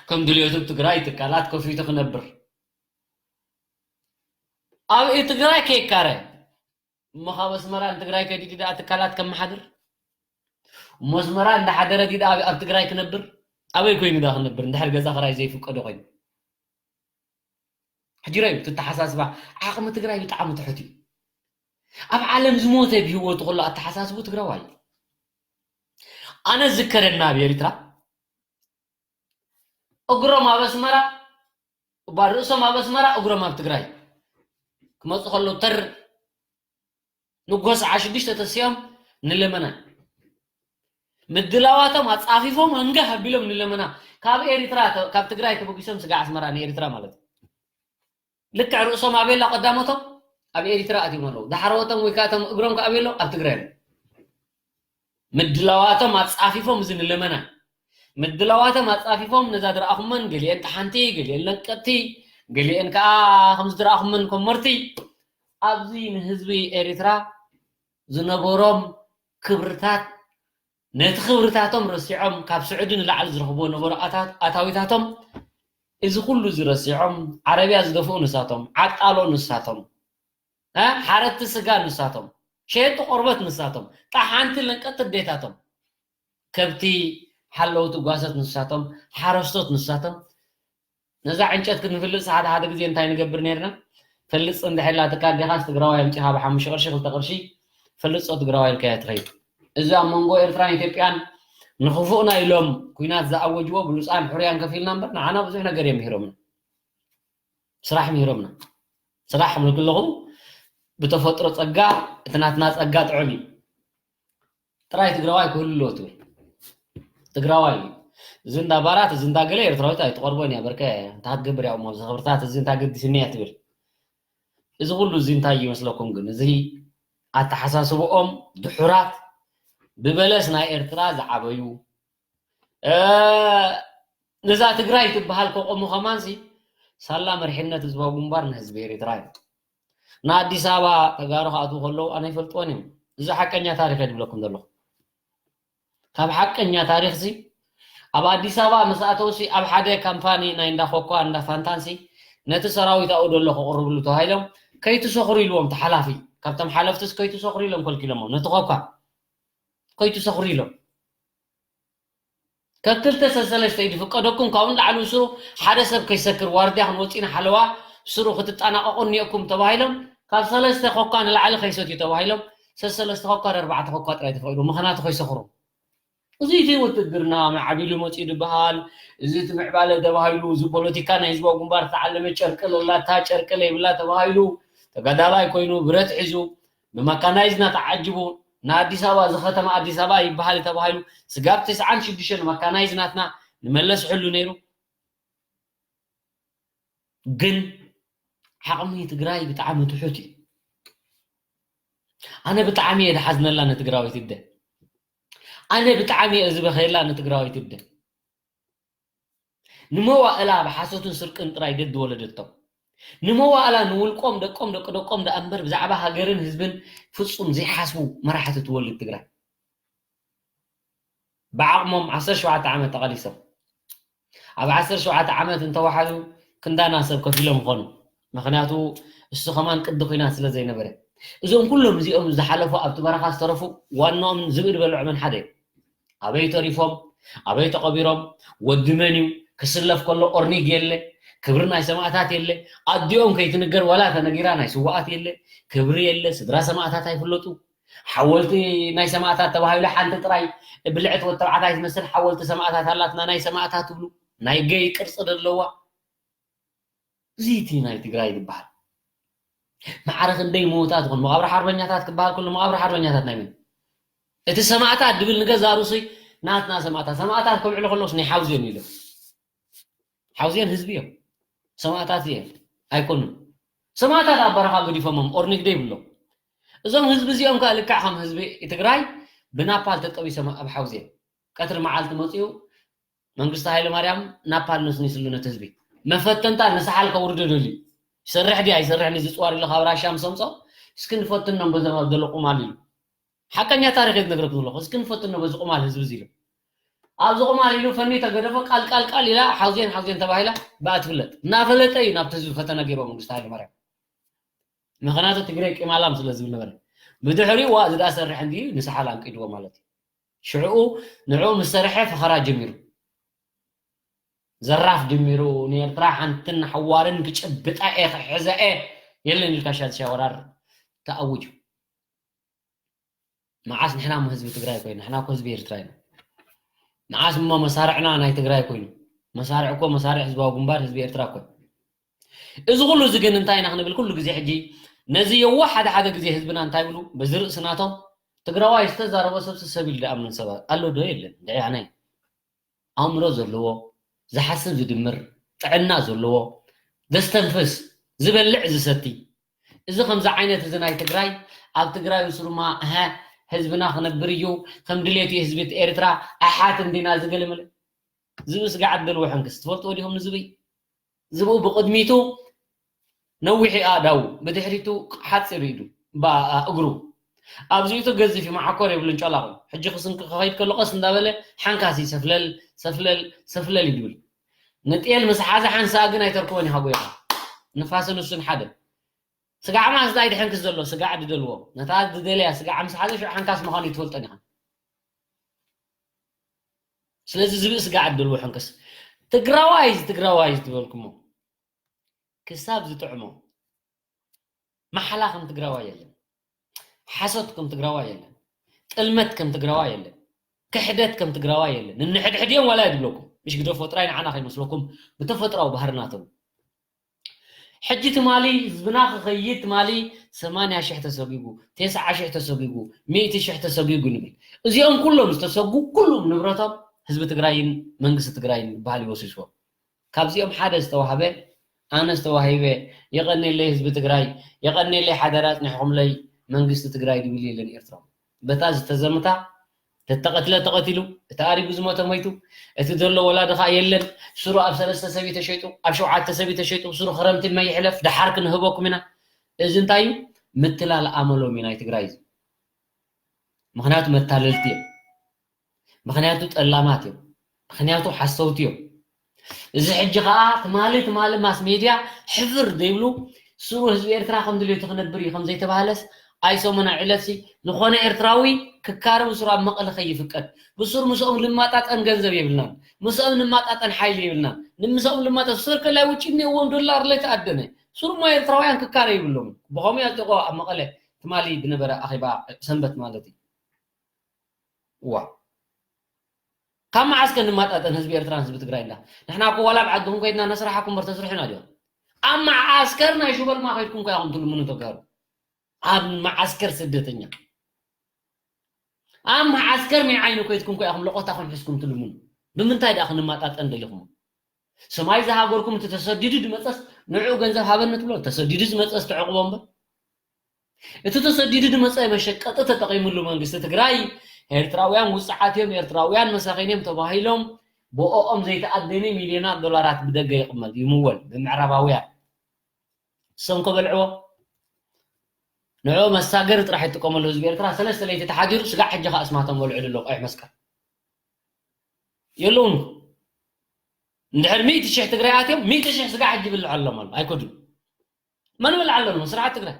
ከም ድሌቱ ትግራይ ትካላት ከፊቱ ክነብር፣ ኣብ ትግራይ ከይካረ እሞ ካብ ኣስመራ ንትግራይ ከዲዲ ደኣ ትካላት ከመሓድር? እሞ ኣስመራ እንዳሓደረ ዲ ደኣ ኣብ ትግራይ ክነብር? ኣበይ ኮይኑ ደኣ ክነብር? እንድሕር ገዛ ክራይ ዘይፍቀዶ ኮይኑ? ሕጂ ራዩ፣ እቲ ኣተሓሳስባ ዓቕሚ ትግራይ ብጣዕሚ ትሑት እዩ። ኣብ ዓለም ዝሞተ ብህይወቱ ከሎ ኣተሓሳስቡ ትግራዋይ እዩ። ኣነ ዝከረና ኣብ ኤርትራ እግሮም ኣብ ኣስመራ፣ እባ ርእሶም ኣብ ኣስመራ እግሮም ኣብ ትግራይ ክመፁ ከለዉ ተር ንጎ ሰዓ ሽዱሽተ ተሲኦም ንለመና። ምድላዋቶም ኣጻፊፎም ህንገህ ኣቢሎም ንለመና። ካብ ኤሪትራ ተ-፣ ካብ ትግራይ ተበጊሶም ስጋ ኣስመራ ንኤሪትራ ማለት እዩ። ልክዕ ርእሶም ኣበላ ቀዳሞቶም ኣብ ኤሪትራ ኣትዮም ኣለዉ። ዳሕረዎቶም ወይ ከዓ እቶም እግሮም ከኣ ኣበሎ ኣብ ትግራይ ኣለዉ። ምድላዋቶም ኣጻፊፎም እዚ ንለመና። ምድላዋቶም ኣጻፊፎም ነዛ ዝረኣኹመን ገሊአን ጠሓንቲ፣ ገሊአን ለንቀጥቲ፣ ገሊአን ከኣ ከምዚ ዝረኣኹመን ኮመርቲ ኣብዚ ንህዝቢ ኤሪትራ ዝነበሮም ክብርታት ነቲ ክብርታቶም ረሲዖም ካብ ስዑዲ ንላዕሊ ዝረኽብዎ ነበሩ ኣታ-፣ ኣታዊታቶም እዚ ኩሉ እዚ ረሲዖም ዓረብያ ዝደፍኡ ንሳቶም፣ ዓቃሎ ንሳቶም፣ እ፣ ሓረድቲ ስጋ ንሳቶም፣ ሸየጥቲ ቆርበት ንሳቶም፣ ጠሓንቲ ለንቀጥቲ ኣዴታቶም፣ ከብቲ ሓለውቲ ጓሶት ንሳቶም፣ ሓረስቶት ንሳቶም። ነዛ ዕንጨት ክንፍልጽ ሓደ ሓደ ግዜ እንታይ ንገብር ነርና? ፈልጽ እንድሕር ኢላትካ ኣዴኻስ ትግራዋይ ኣምጺኻ ብሓሙሽተ ቅርሺ፣ ክልተ ቅርሺ ፈልጾ ትግራዋይ ኢልካያ ትኸይድ። እዚ ኣብ መንጎ ኤርትራን ኢትዮጵያን ንኽፉእና ኢሎም ኲናት ዝኣወጅዎ ብሉጻን ሕሩያን ከፊልና እምበር ንዓና ብዙሕ ነገር እዮም ምሂሮምና። ስራሕ ምሂሮምና። ስራሕ ክብል ከለኹ ብተፈጥሮ ጸጋ፣ እቲ ናትና ጸጋ ጥዑም እዩ። ጥራይ ትግራዋይ ክህሉ ኣለዎ ትብል። ትግራዋይ እዩ። እዚ እንዳ ባራት፣ እዚ እንዳ ገለ ኤርትራዊት ኣይትቐርቦን እያ። በርከ እንታይ ክትገብር እያ እሞ ኣብዚ ክብርታት፣ እዚ እንታይ ገዲስኒ እያ ትብል። እዚ ኩሉ እዚ እንታይ ይመስለኩም ግን? እዚ ኣተሓሳስብኦም ድሑራት ብበለስ ናይ ኤርትራ ዝዓበዩ፣ እ፣ ነዛ ትግራይ ትበሃል ከቆሙ ከማንሲ ሳላ መሪሕነት ህዝባዊ ግንባር ንህዝቢ ኤርትራ እዩ። ንኣዲስ ኣበባ ተጋሩ ክኣትዉ ከለዉ ኣነ ይፈልጥዎን እዮም። እዚ ሓቀኛ ታሪኽ እየ ዝብለኩም ዘለኹ። ካብ ሓቀኛ ታሪኽሲ ኣብ ኣዲስ ኣበባ ምስ ኣተውሲ ኣብ ሓደ ካምፓኒ ናይ እንዳ ኮኳ እንዳ ፋንታንሲ ነቲ ሰራዊት ኣብኡ ዘሎ ከቕርብሉ ተባሂሎም ከይትሰኽሩ ኢልዎም እቲ ሓላፊ። ካብቶም ሓለፍትስ ከይትሰኽሩ ኢሎም ከልኪሎሞም። ነቲ ኮኳ ከይትሰኽሩ ኢሎም። ካብ ክልተ ሰሰለስተ እዩ ዝፍቀደኩም፣ ካብኡ ንላዕሊ ስሩ ሓደ ሰብ ከይሰክር ዋርድያ ክንወፅእ ኢና ሓለዋ ስሩ ክትጠናቐቑ እኒኦኩም ተባሂሎም ካብ ሰለስተ ኮኳ ንላዕሊ ከይሰትዩ ተባሂሎም ሰሰለስተ ኮኳ ኣርባዕተ ኮኳ ጥራይ ተፈቂዱ ምኽንያቱ ከይሰኽሩ። እዚ እቲ ውትድርና ማዕቢሉ መፂኡ ዝበሃል እዚ እቲ ምዕባለ ተባሂሉ እዚ ፖለቲካ ናይ ህዝባዊ ግንባር ተዓለመ ጨርቂ ለላታ ጨርቂ ለይብላ ተባሂሉ ተጋዳላይ ኮይኑ ብረት ሒዙ ብመካናይዝና ተዓጅቡ ንኣዲስ ኣበባ እዚ ከተማ ኣዲስ ኣበባ ይበሃል ተባሂሉ ስጋብ ተስዓን ሽዱሽተን መካናይዝ ናትና ንመለስ ሕሉ ነይሩ። ግን ዓቕሚ ትግራይ ብጣዕሚ ትሑት እዩ። ኣነ ብጣዕሚ እየ ዝሓዝነላ ንትግራዊት እደ። ኣነ ብጣዕሚ እየ ዝበኸየላ ንትግራዊት እደ። ንመዋእላ ብሓሶትን ስርቅን ጥራይ ደድ ወለደቶም። ንመዋእላ ንውልቆም ደቆም ደቂ ደቆም ደኣ እምበር ብዛዕባ ሃገርን ህዝብን ፍጹም ዘይሓስቡ መራሕቲ ትወልድ ትግራይ። ብዓቕሞም ዓሰርተ ሸውዓተ ዓመት ተቓሊሶም ኣብ ዓሰርተ ሸውዓተ ዓመት እንተወሓዱ ክንዳና ሰብ ከፊሎም ይኾኑ። ምኽንያቱ እሱ ከማን ቅዲ ኲናት ስለ ዘይነበረ። እዞም ኩሎም እዚኦም ዝሓለፉ ኣብቲ በረኻ ዝተረፉ ዋናኦም ዝብኢ ዝበልዖ መን ሓደ እዩ? ኣበይ ተሪፎም? ኣበይ ተቐቢሮም? ወዲ መን እዩ? ክስለፍ ከሎ ኦርኒግ የለ፣ ክብሪ ናይ ሰማእታት የለ፣ ኣዲኦም ከይትንገር ዋላ ተነጊራ ናይ ስዋኣት የለ፣ ክብሪ የለ፣ ስድራ ሰማእታት ኣይፍለጡ። ሓወልቲ ናይ ሰማእታት ተባሂሉ ሓንቲ ጥራይ ብልዕቲ ወተባዕታይ ትመስል ሓወልቲ ሰማእታት ኣላትና ናይ ሰማእታት ትብሉ ናይ ገይ ቅርፂ ዘለዋ። እዚ እቲ ናይ ትግራይ ዝበሃል ማዕረ ክንደይ ምዉታት ይኾን መቓብር ሓርበኛታት ክበሃል ከሎ መቓብር ሓርበኛታት ናይ መን እቲ ሰማእታት ድብል ንገዛ ሩሲ ናትና ሰማእታት ሰማእታት ከብዕሉ ከለስ ናይ ሓውዜን ኢሎም ሓውዜን ህዝቢ እዮም ሰማእታት እዮም ኣይኮኑን ሰማእታት ኣብ በረኻ ገዲፎሞም ኦርኒግ ደይብሎም እዞም ህዝቢ እዚኦም ከዓ ልክዕ ከም ህዝቢ ትግራይ ብናፓል ተጠቢሶም ኣብ ሓውዜን ቀትሪ መዓልቲ መፅኡ መንግስቲ ሃይለ ማርያም ናፓል ነስኒስሉ ነቲ ህዝቢ መፈተንታ ንሰሓል ከውርዶ ደልዩ ይሰርሕ ድያ ይሰርሕ ንዚ ፅዋር ኢሉ ካብ ራሻ ምስ ኣምፅኦ እስኪ ንፈትኖም በዞም ኣብ ዘሎ ቁማል ኢሉ ሓቀኛ ታሪክ እየ ዝነግረኩም ዘለኹ እስኪ ንፈትኖ በዚ ቁማል ህዝቢ እዚ ኢሉ ኣብዚ ቁማል ኢሉ ፈኒ ተገደፎ ቃል ቃል ቃል ኢላ ሓውዜን ሓውዜን ተባሂላ ብኣ ትፍለጥ እናፈለጠ እዩ ናብቲ ህዝቢ ፈተነ ገይርዎ መንግስቲ ሃይለ ማርያም ምኽንያቱ ትግረ ቂማላም ስለ ዝብል ነበረ ብድሕሪኡ ዋ እዚ ዳ ሰርሕ እንዲ ንሰሓል ኣንቂድዎ ማለት እዩ ሽዕኡ ንዕኡ ምስ ሰርሐ ፈኸራ ጀሚሩ ዘራፍ ጀሚሩ ንኤርትራ ሓንትን ሓዋርን ክጭብጣ እየ ክሕዛ እየ የለን ኢልካ ሻድሻ ወራር ተኣውጁ መዓስ ንሕና ሞ ህዝቢ ትግራይ ኮይኑ ንሕና ኮ ህዝቢ ኤርትራ ኢና መዓስ እሞ መሳርዕና ናይ ትግራይ ኮይኑ መሳርዕ እኮ መሳርዕ ህዝባዊ ግንባር ህዝቢ ኤርትራ እኮ እዚ ኩሉ እዚ ግን እንታይ ኢና ክንብል ኩሉ ግዜ ሕጂ ነዚ የዋ ሓደ ሓደ ግዜ ህዝብና እንታይ ብሉ በዚ ርእሲ ናቶም ትግራዋይ ዝተዛረቦ ሰብ ሰብ ኢሉ ደኣምን ሰባት ኣሎ ዶ የለን ድዕያናይ ኣእምሮ ዘለዎ ዝሓስብ ዝድምር ጥዕና ዘለዎ ዘስተንፍስ ዝበልዕ ዝሰቲ እዚ ከምዚ ዓይነት እዚ ናይ ትግራይ ኣብ ትግራይ ንሱ ድማ እሀ ህዝብና ክነብር እዩ ከም ድሌት እዩ ህዝቢ ኤርትራ ኣሓት እንዲና ዝገለመለ ዝብኢ ስጋዕ ኣደልዎ ሕንክስ ትፈልጥዎ ዲኹም ንዝብኢ ዝብኡ ብቕድሚቱ ነዊሕ ኣእዳው ብድሕሪቱ ሓፂር ኢዱ እግሩ ኣብዚኡቱ ገዚፍ እዩ መዓኮር የብሉን ጨላቑ ሕጂ ክስንኪ ክኸይድ ከሎ ቀስ እንዳበለ ሓንካሲ ሰፍለል ሰፍለል ሰፍለል ይድብል ንጤል ምስ ሓዘ ሓንሳእ ግን ኣይተርክቦን ኢኻ ጎይኻ ንፋስን እሱን ሓደ ስጋዕ ማስ ዳይ ድሕንክስ ዘሎ ስጋዕ ድደልዎ ነታ ድደልያ ስጋዕ ምስ ሓዘ ሽዑ ሓንካስ ምዃኑ ይትፈልጠን ኢኻ ስለዚ ዝብኢ ስጋዕ ድደልዎ ሕንክስ ትግራዋይ ትግራዋይ ዝትበልኩሞ ክሳብ ዝጥዕሞ ማሓላ ከም ትግራዋይ የለን ሓሶት ከም ትግራዋይ የለን ጥልመት ከም ትግራዋይ የለን ክሕደት ከም ትግራዋይ የለን ንንሕድሕድ እዮም ዋላ ይድብለኩም ምሽ ግደፎ ጥራይ ንዓና ከይመስለኩም ብተፈጥራዊ ባህርናቶም ሕጂ ትማሊ ህዝብና ክኸይድ ትማሊ ሰማንያ ሽሕ ተሰጒጉ፣ ተስዓ ሽሕ ተሰጒጉ፣ ሚእቲ ሽሕ ተሰጒጉ ንብል። እዚኦም ኩሎም ዝተሰጉ ኩሉም ንብረቶም ህዝቢ ትግራይን መንግስቲ ትግራይን በሃል ይወሲስዎም። ካብዚኦም ሓደ ዝተዋህበ ኣነ ዝተዋሂበ የቐኔለይ ህዝቢ ትግራይ የቐኔለይ ሓደራ ኣፅኒሕኹምለይ መንግስቲ ትግራይ ድብል የለን ኤርትራዊ በታ ዝተዘምታ ተተቐትለ ተቐቲሉ፣ እቲ ኣሪጉ ዝሞተ ሞይቱ፣ እቲ ዘሎ ወላዲ ኸኣ የለን። ስሩ ኣብ ሰለስተ ሰብ እዩ ተሸይጡ፣ ኣብ ሸውዓተ ሰብ እዩ ተሸይጡ፣ ስሩ ክረምቲ እማ ይሕለፍ፣ ደሓር ክንህበኩም ኢና። እዚ እንታይ እዩ? ምትላል ኣመሎም እዩ ናይ ትግራይ እዚ። ምኽንያቱ መታለልቲ እዮም። ምኽንያቱ ጠላማት እዮም። ምኽንያቱ ሓሰውቲ እዮም። እዚ ሕጂ ኸኣ ትማሊ ትማሊ ማስ ሜድያ ሕፍር ዘይብሉ ስሩ ህዝቢ ኤርትራ ከም ድልየቱ ክነብር እዩ ከም ዘይተባህለስ ኣይሰሙን ኣይዕለትሲ ዝኾነ ኤርትራዊ ክካረ ብስሩ ኣብ መቐለ ከይፍቀድ። ብስሩ ምስኦም ልማጣጠን ገንዘብ የብልናን። ምስኦም ልማጣጠን ሓይሊ የብልናን። ንምስኦም ልማጣ ስር ከላይ ውጭ እኒአዎም ዶላር ለይተኣደነ። ስሩማ ኤርትራውያን ክካረ ይብሎም። ብኸምኡ ያጽድቆ ኣብ መቐለ ትማሊ ብነበረ ኣኼባ ሰንበት ማለት እዩ። ዋ ካብ መዓስ ከ ንማጣጠን ህዝቢ ኤርትራን ህዝቢ ትግራይ እንዳ ንሕና እኮ ዋላ ኣብ ዓድኹም ከይድና ነስራሓኩም በር ተስርሑና ዲኹም ኣብ መዓስከር ናይ ሹበልማ ከይድኩም እኮ ኢኹም ትልምኑ ተጋሩ ኣብ መዓስከር ስደተኛ ኣብ መዓስከር ናይ ዓይኒ ከይድኩም እኮ ኢኹም ለቆታኹም ሒዝኩም ትልምኑ ብምንታይ ደኣ ክንማጣጠን ደሊኹም ሰማይ ዝሃገርኩም እቲ ተሰዲዱ ድመፀስ ንዕኡ ገንዘብ ሃበኒ ትብሎ ተሰዲዱ ዝመፀስ ትዕቕቦ እምበር እቲ ተሰዲዱ ዝመፀ መሸቀጢ ተጠቒምሉ መንግስቲ ትግራይ ኤርትራውያን ውፅዓት እዮም ኤርትራውያን መሳኺን እዮም ተባሂሎም ብኦኦም ዘይተኣደነ ሚልዮናት ዶላራት ብደገ ይቕመጥ ይምወል ብምዕራባውያን እሶም ከበልዕዎ ንዕኡ መሳገሪ ጥራሕ ይጥቀመሉ ህዝቢ ኤርትራ ሰለስተ ለይቲ ተሓዲሩ ስጋዕ ሕጂ ከዓ እስማቶም በልዑ ደሎ ቀይሕ መስቀል የለውን እንድሕር ሚእቲ ሽሕ ትግራይ ኣትዮም ሚእቲ ሽሕ ስጋዕ ሕጂ ይብልዕ ኣሎ ማለት ኣይኮድን መን ይበልዕ ኣሎ ስርዓት ትግራይ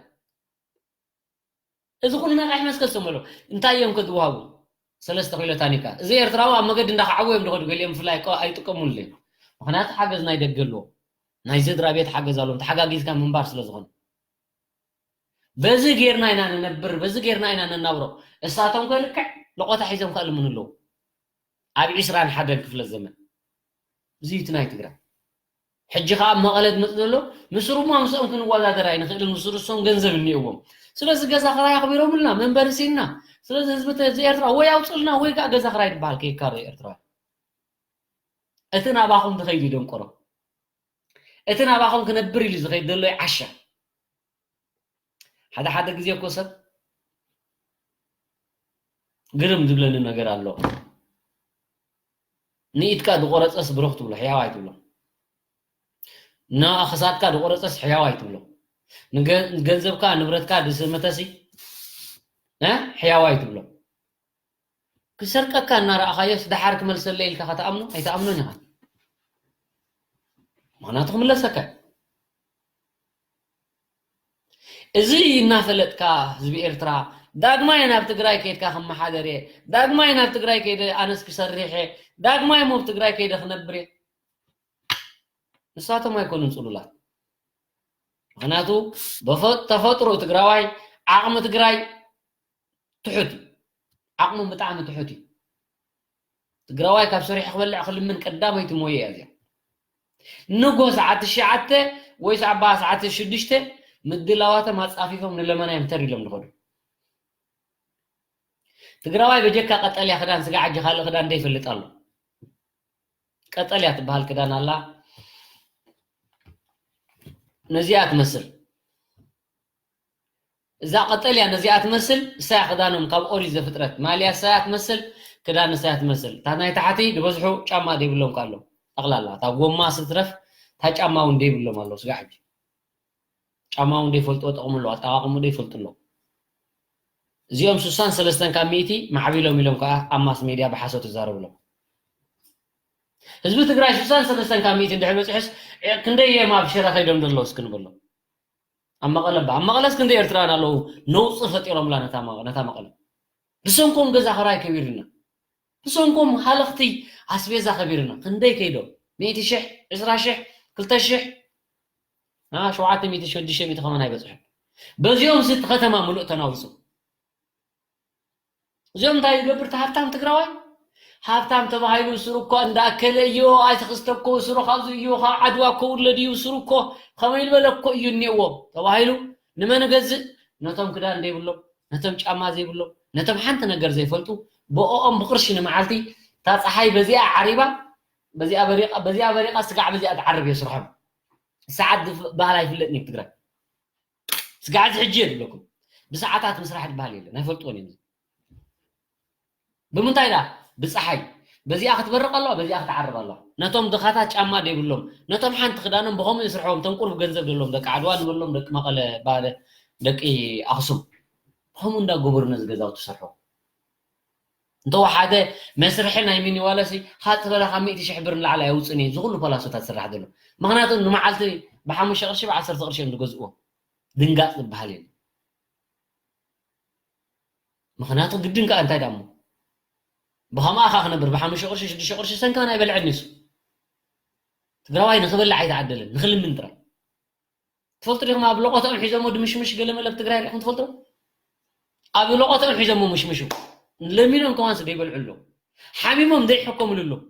እዚ ኩሉ ናይ ቀይሕ መስቀል ሰመሎ እንታይ እዮም ከዝወሃቡ ሰለስተ ኪሎ ታኒካ እዚ ኤርትራዊ ኣብ መገዲ እንዳከዓቡ እዮም ዝኸዱ ገሊኦም ብፍላይ ኣይጥቀሙሉ ምክንያቱ ሓገዝ ናይ ደገ ኣለዎ ናይ ስድራ ቤት ሓገዝ ኣለዎም ተሓጋጊዝካ ምንባር ስለ ዝኾነ በዚ ጌርና ኢና ንነብር በዚ ጌርና ኢና ነናብሮ እሳቶም ከልክዕ ለቆታ ሒዞም ከልምን ኣለዉ ኣብ ዒስራን ሓደን ክፍለ ዘመን እዚ እቲ ናይ ትግራይ ሕጂ ከዓ ኣብ መቐለ ዝመፅ ዘሎ ምስሩ እሞ ምስኦም ክንወዳደር ኣይንኽእልን ምስሩ እሶም ገንዘብ እኒእዎም ስለዚ ገዛ ክራይ ኣኽቢሮምልና መንበሪ ሲንና ስለዚ ህዝቢ እዚ ኤርትራ ወይ ኣውፅልና ወይ ከዓ ገዛ ክራይ ዝበሃል ከይካረ ኤርትራ እቲ ናባኹም ዝኸይድ እዩ ደንቆሮ እቲ ናባኹም ክነብር ኢሉ ዝኸይድ ዘሎ ዓሻ ሓደ ሓደ ግዜ እኮ ሰብ ግርም ዝብለኒ ነገር ኣሎ። ንኢድካ ዝቆረፀስ ብሩኽ ትብሎ፣ ሕያው ኣይትብሎ። ንክሳድካ ዝቆረፀስ ሕያው ኣይትብሎ። ንገ-፣ ገንዘብካ ንብረትካ ዝስመተሲ፣ እ፣ ሕያው ኣይትብሎ። ክሰርቀካ እናረኣኻዮስ ደሓር ክመልሰለይ ኢልካ ከተኣምኖ ኣይተኣምኖን ኢኻ። ምኽንያቱ ክምለሰካ እዩ። እዚ እናፈለጥካ ህዝቢ ኤርትራ ዳግማይ ናብ ትግራይ ከይድካ ክመሓደር እየ፣ ዳግማይ ናብ ትግራይ ከይደ ኣነስ ክሰርሕ እየ፣ ዳግማይ ሞብ ትግራይ ከይደ ክነብር እየ። ንሳቶም ኣይኮኑን ጽሉላት። ምኽንያቱ በፈ-፣ ተፈጥሮ ትግራዋይ፣ ዓቕሚ ትግራይ ትሑት እዩ። ዓቕሞም ብጣዕሚ ትሑት እዩ። ትግራዋይ ካብ ሰሪሑ ክበልዕ ክልምን ቀዳመይቲ ሞየ እያ እዚኣ። ንጎ ሰዓት ትሽዓተ ወይ ሰዓት ሰዓት ሽዱሽተ ምድላዋቶም ኣጻፊፎም ንለመና እዮም ተር ኢሎም ዝኸዱ። ትግራዋይ በጀካ ቀጠልያ ክዳን ስጋዕ ሕጂ ካልእ ክዳን ደይፈልጥ ኣሎ። ቀጠልያ ትበሃል ክዳን ኣላ። ነዚኣ ትመስል። እዛ ቀጠልያ ነዚኣ ትመስል፣ እሳያ ክዳኖም ካብ ኦሪት ዘፍጥረት። ማልያ እሳያ ትመስል፣ ክዳን እሳያ ትመስል። እታ ናይ ታሕቲ ዝበዝሑ ጫማ ዘይብሎም ከ ኣለዉ። ጠቕላላ፣ እታ ጎማ ስትረፍ፣ እታ ጫማ እውን ዘይብሎም ኣለዉ። ስጋዕ ሕጂ። ጫማ እውን ዘይፈልጥዎ ጠቕሙ ኣለዉ፣ ኣጠቓቕሙ ዘይፈልጡ ኣለዉ። እዚኦም ስሳን ሰለስተን ካብ ሚእቲ ማዕቢሎም ኢሎም ከኣ ኣብ ማስ ሜድያ ብሓሶት ይዛረቡ ኣለዉ። ህዝቢ ትግራይ ስሳን ሰለስተን ካብ ሚእቲ እንድሕር በፂሑስ፣ እ፣ ክንደይ እዮም ኣብ ሽረ ከይዶም ዘለዉ እስኪ ንበሎ። ኣብ መቐለ እባ፣ ኣብ መቐለስ ክንደይ ኤርትራውያን ኣለዉ ነውፂ ፈጢሮምላ ነታ መ-፣ ነታ መቐለ። ብሰንኮም ገዛ ክራይ ከቢርና፣ ብሰንኮም ሃለኽቲ ኣስቤዛ ከቢርና። ክንደይ ከይዶም? ሚእቲ ሽሕ፣ ዕስራ ሽሕ፣ ክልተ ሽሕ፣ አ፣ ሸውዓተ ሚእቲ፣ ሽዱሽተ ሚእቲ ከማን ኣይበፅሑን። በዚኦም ሲ እቲ ከተማ ምሉእ ተናዊፁ። እዚኦም እንታይ ዝገብር እቲ ሃብታም ትግራዋይ? ሃብታም ተባሂሉ ስሩ እኮ እንዳኣከለ እዩ፣ ኣይትኽስተ እኮ ስሩ ካብዚ እዩ፣ ካብ ዓድዋ እኮ ውለድ እዩ፣ ስሩ እኮ ከመይ ዝበለ እኮ እዩ እኒአዎ ተባሂሉ ንመን ገዝእ? ነቶም ክዳን ዘይብሎም፣ ነቶም ጫማ ዘይብሎም፣ ነቶም ሓንቲ ነገር ዘይፈልጡ፣ ብኦኦም ብቕርሺ ንመዓልቲ እታ ፀሓይ በዚኣ ዓሪባ፣ በዚኣ በሪቓ፣ በዚኣ በሪቓ ስጋዕ በዚኣ ትዓርብ እየ ስርሖም። ሰዓት ዝፍ-፣ ባህል ኣይፍለጥን እዩ ትግራይ። ስጋዕ እዚ ሕጂ እየ ዝብለኩም። ብሰዓታት ምስራሕ ዝበሃል የለን፣ ኣይፈልጥዎን እዮም። ብምንታይ ደኣ? ብጸሓይ። በዚኣ ክትበርቕ ኣለዋ፣ በዚኣ ክትዓርብ ኣለዋ። ነቶም ድኻታት ጫማ ዘይብሎም፣ ነቶም ሓንቲ ክዳኖም ብኸምኡ ይስርሖም፣ እቶም ቁሩብ ገንዘብ ዘለዎም፣ ደቂ ዓድዋ ንበሎም፣ ደቂ መቐለ፣ ባለ፣ ደቂ ኣኽሱም። ብኸምኡ እንዳገበሩ ነዚ ገዛውቲ ይሰርሑ። እንተወሓደ መስርሒ ናይ ሚኒዋለሲ፣ ካብ ዝበለ ካብ ሚእቲ ሽሕ ብር ንላዕሊ ኣየውፅእን እዩ፣ እዚ ኩሉ ፓላሶታት ዝስራሕ ዘሎ። ምኽንያቱ ንመዓልቲ ብሓሙሽተ ቅርሺ፣ ብዓሰርተ ቅርሺ እዮም ዝገዝእዎ። ድንጋፅ ዝበሃል የለን። ምኽንያቱ ግድን ከኣ እንታይ ደኣ እሞ? ብኸምኣ ከኣ ክነብር፣ ብሓሙሽተ ቅርሺ፣ ሽዱሽተ ቅርሺ ሰንካ ናይ በልዐ ኒሱ። ትግራዋይ ንኽበልዕ ኣይተዓደለን፣ ንኽልምን ጥራይ። ትፈልጡ ዲኹም ኣብ ሎቆትኦም ሒዞሞ ድምሽምሽ ገለ መለ ኣብ ትግራይ ሪኢኹም ትፈልጡ ዶ? ኣብ ሎቆትኦም ሒዞሞ ምሽምሹ። ለሚኖም ከማንስ ዘይበልዑ ኣለዉ። ሓሚሞም ዘይሕከምሉ ኣለዉ።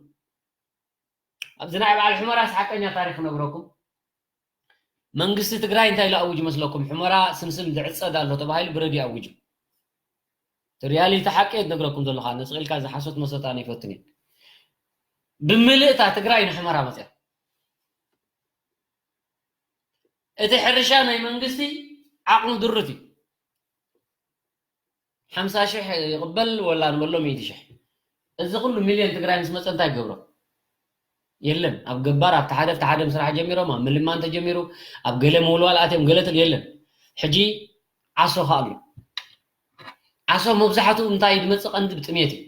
ኣብዚ ናይ በዓል ሑመራስ ሓቀኛ ታሪኽ ክነግረኩም። መንግስቲ ትግራይ እንታይ ኢሉ ኣዊጁ መስለኩም? ሑመራ ስምስም ዝዕጸድ ኣሎ ተባሂሉ ብሬድዮ ኣዊጁ። እቲ ሪያሊቲ ሓቂ እየ ዝነግረኩም ዘለኹ። ኣነ ስቕ ኢልካ እዚ ሓሶት መሰት ኣነ ይፈትን እየ። ብምልእታ ትግራይ ንሑመራ መፅያ። እቲ ሕርሻ ናይ መንግስቲ ዓቕሙ ድሩት እዩ። ሓምሳ ሽሕ ይቕበል ወላ ንበሎ ሚእቲ ሽሕ። እዚ ኩሉ ሚልዮን ትግራይ ምስ መፀ እንታይ ይገብሮ? የለን። ኣብ ገባር ኣብቲ ሓደ ኣብቲ ሓደ ምስራሕ ጀሚሮም፣ ኣብ ምልማን ተጀሚሩ፣ ኣብ ገለ ምውልዋል ኣትዮም፣ ገለ ትል-፣ የለን። ሕጂ ዓሶ ከ ኣሎ። ዓሶ መብዛሕትኡ እንታይ ዝመፅእ? ቀንዲ ብጥሜት እዩ።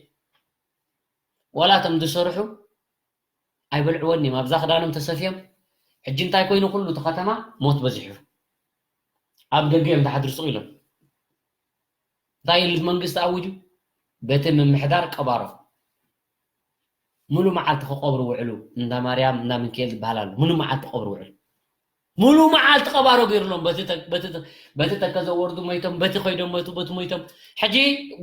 ዋላ እቶም ዝሰርሑ ኣይበልዕዎን እዮም። ኣብዛ ክዳኖም ተሰፍዮም። ሕጂ እንታይ ኮይኑ? ኩሉ እቲ ከተማ ሞት በዚሑ። ኣብ ደገ እዮም ዝሓድሩ ስቕ ኢሎም። እንታይ ኢሉ መንግስቲ ኣዊጁ? በቲ ምምሕዳር ቀባሮ። ሙሉ መዓልቲ ክቐብሩ ውዕሉ። እንዳ ማርያም፣ እንዳ ምንክኤል ዝበሃል ኣሎ። ሙሉ መዓልቲ ክቐብሩ ውዕሉ። ሙሉ መዓልቲ ቀባሮ ገይሩሎም። በቲ ተ-፣ በቲ ተ-፣ በቲ ተከዘ ወርዱ ሞይቶም፣ በቲ ከይዶም ሞይቱ፣ በቲ ሞይቶም። ሕጂ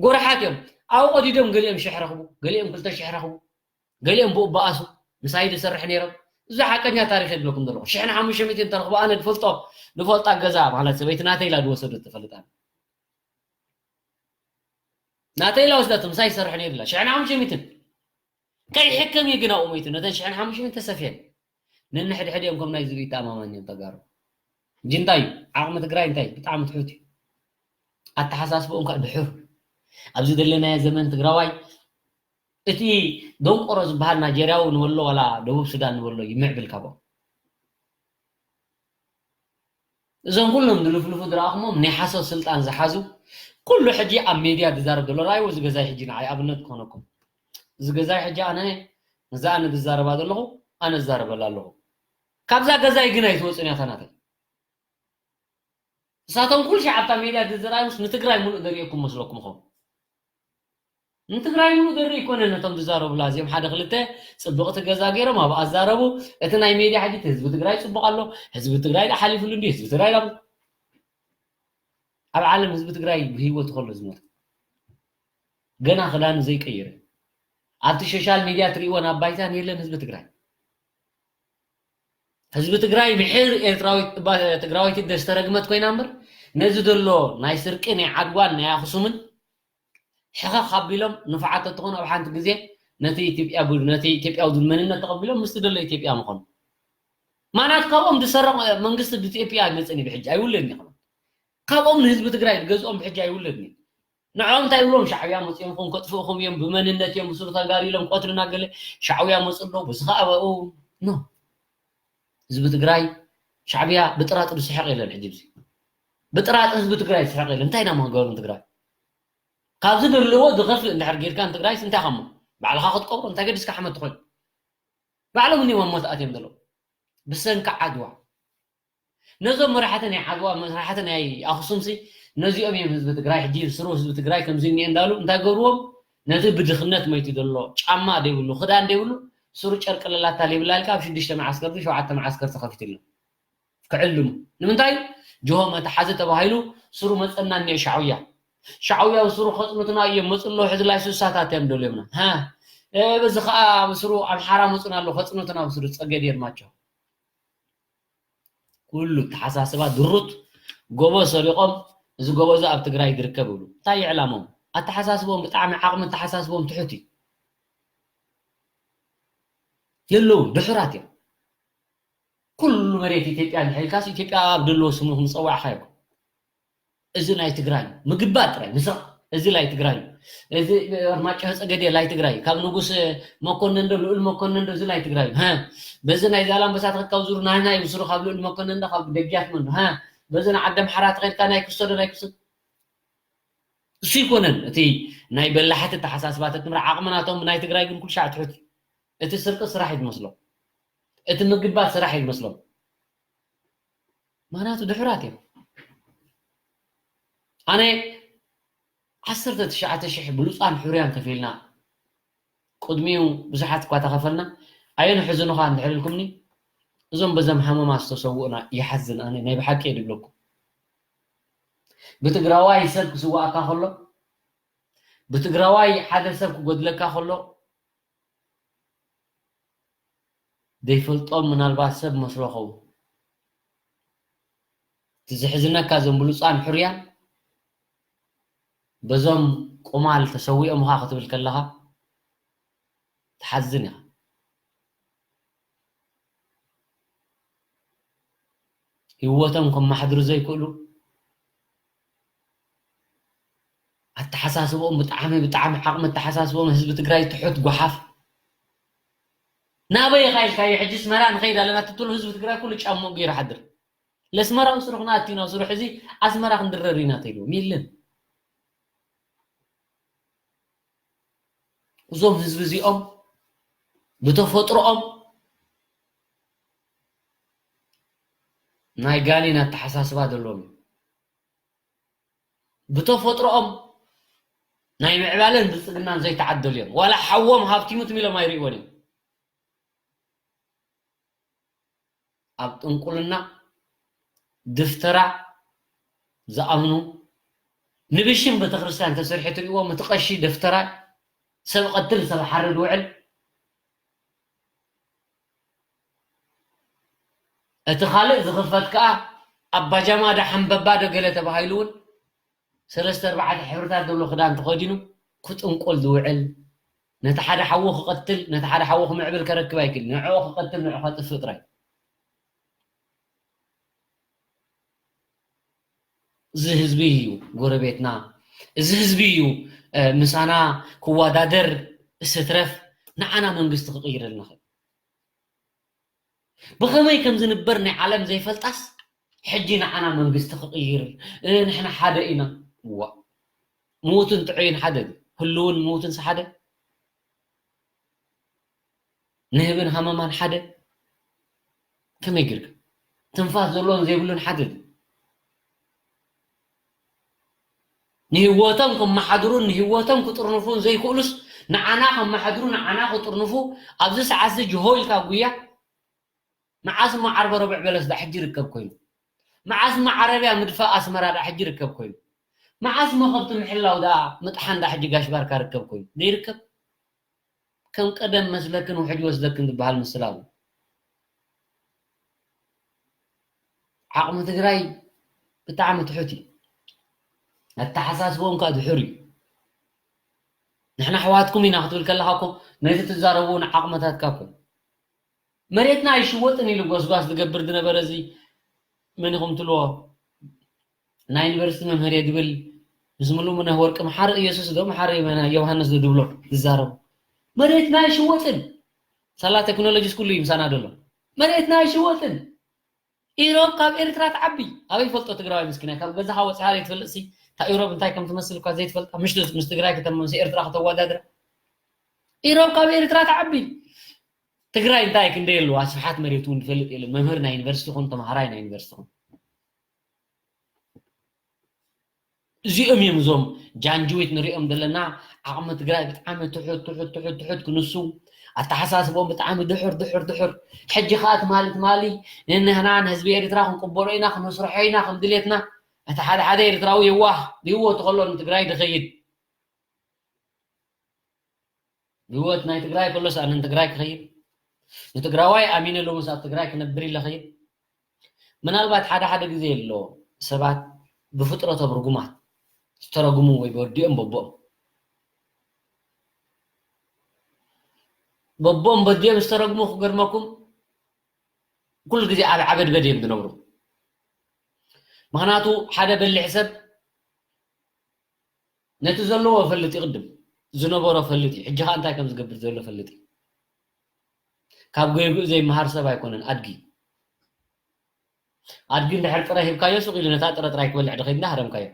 ጎረሓት እዮም። ኣብኡ ቀዲዶም ገሊኦም ሽሕ ረኽቡ፣ ገሊኦም ክልተ ሽሕ ረኽቡ፣ ገሊኦም ብኡ በኣሱ። ምሳይ ዝሰርሕ ነይሮም። እዚ ሓቀኛ ታሪኽ የድለኩም ዘለኹ። ሽሕን ሓሙሽተ ሚእትን ተረኽቡ፣ ኣነ ዝፈልጦ፣ ዝፈልጣ ገዛ ማለት ሰበይቲ ናተይ ኢላ ዝወሰደት ትፈልጥ ኣነ። ናተይ ኢላ ወስዳቶ፣ ምሳይ ይሰርሕ ነይሩ ኢላ። ሽሕን ሓሙሽተ ሚእትን። ከይሕከም እዩ ግን ኣብኡ ሞይቱ። ነተን ሽሕን ሓሙሽተ ሚእትን ተሰፍየን። ነንሕድሕድ እዮም ከም ናይ ዝብኢ ተኣማማኝ እዮም ተጋሩ። ሕጂ እንታይ እዩ? ዓቕሚ ትግራይ እንታይ እዩ? ብጣዕሚ ትሑት እዩ። ኣተሓሳስብኦም ከዓ ድሑር። ኣብዚ ዘለናዮ ዘመን ትግራዋይ እቲ ደንቆሮ ዝበሃል ናይጀርያዊ ንበሎ ዋላ ደቡብ ሱዳን ንበሎ ይምዕብል ካብኦም። እዞም ኩሎም ዝልፍልፉ ዝረኣኹሞም ናይ ሓሶት ስልጣን ዝሓዙ ኩሉ ሕጂ ኣብ ሜድያ ዝዛረብ ዘሎ ራእይዎ እዚ ገዛይ ሕጂ ንዓይ ኣብነት ክኾነኩም። እዚ ገዛይ ሕጂ ኣነ ነዛ ኣነ ዝዛረባ ዘለኹ ኣነ ዝዛረበላ ኣለኹ። ካብዛ ገዛይ ግን ኣይትወፅን እያ እታ ናተይ። እሳቶም ኩሉ ሻዕ ኣብታ ሜድያ ዝዝራዩስ ንትግራይ ሙሉእ ዘርእየኩም መስለኩም ኾን ንትግራይ ሙሉእ ዘርኢ ይኮነ ነቶም ዝዛረቡላ እዚኦም ሓደ ክልተ ፅብቕቲ ገዛ ገይሮም ኣብኣ ዛረቡ። እቲ ናይ ሜድያ ሕጂ እቲ ህዝቢ ትግራይ ፅቡቕ ኣሎ፣ ህዝቢ ትግራይ ዳ ሓሊፉሉ እንዲ ህዝቢ ትግራይ ዳ ኣብ ዓለም ህዝቢ ትግራይ ብህይወት ከሎ ዝሞተ ገና ክዳኑ ዘይቀየረ ኣብቲ ሶሻል ሚድያ ትርእይዎ ናብ ባይታን የለን ህዝቢ ትግራይ። ህዝቢ ትግራይ ብሕር ኤርትራዊት እባ ትግራወይቲ ደስተረግመት ኮይና እምበር ነዚ ዘሎ ናይ ስርቂ ናይ ዓድዋን ናይ ኣኽሱምን ሕኸኽ ኣቢሎም ንፉዓት ተትኾኑ ኣብ ሓንቲ ግዜ ነቲ ኢትዮጵያ ቡ- ነቲ ኢትዮጵያዊ መንነት ተቐቢሎም ምስቲ ዘሎ ኢትዮጵያ ምኾኑ። ማናት ካብኦም ዝሰረቕ መንግስቲ ብኢትዮጵያ ኣይመፅን እዩ ብሕጂ ኣይውለድን እዩ። ካብኦም ንህዝቢ ትግራይ ዝገዝኦም ብሕጂ ኣይውለድን እዩ። ንዕኦም እንታይ ይብሎም ሻዕብያ መፅኦም ኹም ከጥፍእኹም እዮም ብመንነት እዮም ብስሩ ተጋሩ ኢሎም ቆትልና ገለ ሻዕብያ መፁ ኣለዉ ብዚ ከዓ በኡ ኖ ህዝቢ ትግራይ ሻዕብያ ብጥራጥሩ ዝስሕቕ የለን ሕጂ ብዚ ብጥራጥ ህዝቢ ትግራይ ዝስሕቕ የለን እንታይ ኢና መክገሩ ትግራይ ካብዚ ዘለዎ ዝኸፍእ እንድሕር ጌርካ ንትግራይስ እንታይ ከሞ ባዕልኻ ክትቀብሮ እንታይ ገዲስካ ሓመት ትኾን ባዕሎም እኒዎም ሞት ኣትዮም ዘለዉ ብሰንኪ ዓድዋ ነዞም መራሕቲ ናይ ዓድዋ መራሕቲ ናይ ኣኽሱምሲ ነዚኦም እዮም ህዝቢ ትግራይ ሕጂ ስሩ ህዝቢ ትግራይ ከምዚ እኒኤ እንዳሉ እንታይ ገብርዎም ነቲ ብድኽነት መይቱ ዘሎ ጫማ ዘይብሉ ክዳን ዘይብሉ ስሩ ጨርቂ ለላታ ዘይብላ ኢልካ ኣብ ሽዱሽተ መዓስከር ሸውዓተ መዓስከር ተኸፊትሎም ክዕልሙ ንምንታይ ጅሆ መተሓዚ ተባሂሉ ስሩ መፀና እኒኦ ሻዕውያ ሻዕውያ ብስሩ ከፅኑትና እዮም መፁ ኣለዉ ሕዚ ላይ ሱሳታት እዮም ደልዮምና ሃ በዚ ከዓ ብስሩ ኣምሓራ መፁና ኣለዉ ከፅኑትና ብስሩ ፀገድ የርማቸው ኩሉ ተሓሳስባ ድሩት ጎቦ ሰሪቖም እዚ ጎቦ እዚ ኣብ ትግራይ ዝርከብ ይብሉ እንታይ ይዕላሞም ኣተሓሳስቦም ብጣዕሚ ዓቕሚ ኣተሓሳስቦም ትሑት እዩ የለውን ድሑራት እዮም ኩሉ መሬት ኢትዮጵያ እንድሕር ኢልካስ ኢትዮጵያ ኣብ ደለዎ ስሙ ክንፀዋዕካ ይኮን እዚ ናይ ትግራይ ምግባር ጥራይ ምስራቕ እዚ ላይ ትግራይ እዚ ኣርማጭሆ ፀገዴ ላይ ትግራይ ካብ ንጉስ መኮንን ዶ ልኡል መኮንን ዶ እዚ ላይ ትግራይ ሀ በዚ ናይ ዛላምበሳ ተኸካብ ዙር ናይ ናይ ብስሩ ካብ ልኡል መኮንን ዶ ካብ ደጊያት መን ዶ ሀ በዚ ናይ ዓደም ሓራ ተኸድካ ናይ ክስቶ ዶ ናይ ክስቶ እሱ ይኮነን እቲ ናይ በላሕቲ ተሓሳስባተት ምራ ዓቕምናቶም ናይ ትግራይ ግን ኩልሻዕ ትሑት እቲ ስርቂ ስራሕ እዩ ዝመስሎም እቲ ምግባት ስራሕ እዩ ዝመስሎም ማናቱ ድሑራት እዮም ኣነ ዓሰርተ ትሽዓተ ሽሕ ብሉፃን ሕርያን ከፊልና ቅድሚኡ ብዙሓት እኳ ተኸፈልና ኣየን ሕዝኑኻ እንድሕር ኢልኩምኒ እዞም በዘም ሃመማ ዝተሰውኡና ይሓዝን ኣነ ናይ ብሓቂ እየ ድብለኩም ብትግራዋይ ሰብ ክስዋእካ ከሎ ብትግራዋይ ሓደ ሰብ ክጎድለካ ከሎ ዘይፈልጦም ምናልባት ሰብ መስሎ ኸውን እቲ ዝሕዝነካ እዞም ብሉፃን ሕሩያን በዞም ቁማል ተሰዊኦምኻ ክትብል ከለኻ ትሓዝን ኢኻ ህይወቶም ከማሓድሩ ዘይክእሉ ኣተሓሳስብኦም ብጣዕሚ ብጣዕሚ ዓቕሚ ኣተሓሳስብኦም ህዝቢ ትግራይ ትሑት ጓሓፍ ናበይ ኢኻ ኢልካዮ ሕጂ ስመራ ንኸይድ ኣለና ትትሉ ህዝቢ ትግራይ ኩሉ ጫምኡ ገይሩ ሓድር ለስመራ ስሩ ክነኣቱ ኢና ስሩ ሕዚ ኣስመራ ክንድረር ኢና ተይልዎም የለን እዞም ህዝቢ እዚኦም ብተፈጥሮኦም ናይ ጋኔን ኣተሓሳስባ ዘለዎም እዮም። ብተፈጥሮኦም ናይ ምዕባለን ብልፅግናን ዘይተዓደሉ እዮም። ዋላ ሓዎም ሃብቲሙ ትም ኢሎም ኣይርእይዎን እዮም። ኣብ ጥንቁልና ድፍተራ ዝኣምኑ ንብሽም ቤተክርስትያን ተሰሪሑ ትርእዎም እቲ ቀሺ ደፍተራ ሰብ ቀትል ሰብ ሓርድ ውዕል እቲ ካልእ ዝኽፈት ከኣ ኣባጃማ ዶ ሓምበባ ዶ ገለ ተባሂሉ እውን ሰለስተ ኣርባዕተ ሕብርታት ዘሎ ክዳን ተኸዲኑ ክጥንቆል ዝውዕል ነቲ ሓደ ሓዉ ክቐትል ነቲ ሓደ ሓዉ ክምዕብል ከረክብ ኣይክእል ንዕኡ ክቐትል ንዑ ከጥፍእ ጥራይ እዚ ህዝቢ እዩ ጎረቤትና እዚ ህዝቢ እዩ ምሳና ክወዳደር እስትረፍ ንዓና መንግስቲ ክቕይረልና ኽእል። ብኸመይ ከም ዝንበር ናይ ዓለም ዘይፈልጣስ ሕጂ ንዓና መንግስቲ ክቕይር ንሕና ሓደ ኢና። ዋ፣ ምዉትን ጥዑይን ሓደ፣ ህልውን ምዉትን ሓደ፣ ንህብን ሃመማን ሓደ። ከመይ ጌርካ ትንፋስ ዘለዎን ዘይብሉን ሓደ። ንህይወቶም ከመሓድሩን ንህይወቶም ክጥርንፉን ዘይክእሉስ ንዓና ከመሓድሩ ንዓና ክጥርንፉ ኣብዚ ሰዓት እዚ ጅሆ ኢልካ ጉያ። መዓስ እሞ ዓርበ ረቡዕ በለስ ዳ ሕጂ ርከብ ኮይኑ? መዓስ እሞ ዓረብያ ምድፋእ ኣስመራ ዳ ሕጂ ርከብ ኮይኑ? መዓስ እሞ ከብቲ ምሕላው ዳ ምጥሓን ዳ ሕጂ ጋሽ ባርካ ርከብ ኮይኑ? ዘይርከብ። ከም ቀደም መስለክን ውሕጅ ወስደክን ዝበሃል ምስላ ኣሎ። ዓቕሚ ትግራይ ብጣዕሚ ትሑት እዩ። ኣተሓሳስቦም ከዓ ድሑር እዩ። ንሕና ኣሕዋትኩም ኢና ክትብል ከለኻ እኮ ነቲ ትዛረብዎ ንዓቕመታትካ እኮ እዩ። መሬትና ኣይሽወጥን ኢሉ ጎስጓስ ዝገብር ዝነበረ እዚ መን ኢኹም ትልዎ? ናይ ዩኒቨርሲቲ መምህር እየ ዝብል ምስ ምሉእ ምነህ ወርቂ መሓሪ ኢየሱስ ዶ መሓሪ ዮሃንስ ዶ ዝብሎ ዝዛረቡ? መሬትና ኣይሽወጥን። ሳላ ቴክኖሎጂስ ኩሉ እዩ ምሳና ዘሎ። መሬትና ኣይሽወጥን። ኢሮብ ካብ ኤርትራ ትዓቢ። ኣበይ ፈልጦ ትግራዋይ ምስኪናይ? ካብ ገዛኻ ወፂኻ ዘይትፈልጥ ሲ፣ እታ ኢሮብ እንታይ ከም ትመስል እኳ ዘይትፈልጣ። ምሽ ምስ ትግራይ ከተመምስ ኤርትራ ከተወዳድራ? ኢሮብ ካብ ኤርትራ ትዓቢ። ትግራይ እንታይ ክንደይ ኣለዋ? ስፍሓት መሬት እውን ዝፈልጥ የለን። መምህር ናይ ዩኒቨርሲቲ ኹን ተምሃራይ ናይ ዩኒቨርሲቲ ኹን። እዚኦም እዮም እዞም ጃንጅዊት ንሪኦም ዘለና። ዓቕሚ ትግራይ ብጣዕሚ ትሑት፣ ትሑት፣ ትሑት፣ ትሑት ክንሱ፣ ኣተሓሳስቦም ብጣዕሚ ድሑር፣ ድሑር፣ ድሑር። ሕጂ ኸኣ ትማሊ፣ ትማሊ ንንህና ንህዝቢ ኤርትራ ክንቅበሎ ኢና፣ ክንስርሖ ኢና፣ ከም ድሌትና። እቲ ሓደ ሓደ ኤርትራዊ የዋህ፣ ብህይወቱ ከሎ ንትግራይ ድኸይድ። ብህይወት ናይ ትግራይ ከሎስ ኣነ ንትግራይ ክኸይድ? ንትግራዋይ ኣሚነ ሎምስ ኣብ ትግራይ ክነብር ኢለ ኸይድ? ምናልባት ሓደ ሓደ ግዜ ኣሎ ሰባት ብፍጥረቶም ርጉማት ዝተረጉሙ ወይ በዲኦም በቦኦም። በቦም በዲኦም ዝተረጉሙ ክገርመኩም ኩሉ ግዜ ኣብ ዓበድ በድ እዮም ዝነብሩ። ምኽንያቱ ሓደ በሊሕ ሰብ ነቲ ዘለዎ ፈልጥ እዩ፣ ቅድም ዝነበሮ ፈልጥ እዩ፣ ሕጂ ኸዓ እንታይ ከም ዝገብር ዘሎ ፈልጥ እዩ። ካብ ገይጉእ ዘይመሃር ሰብ ኣይኮነን ኣድጊ። ኣድጊ እንድሕር ጥረ ሂብካዮ ሱቕ ኢሉ ነታ ጥረ ጥራይ ክበልዕ ድኸይድ እንዳሃረምካዮ።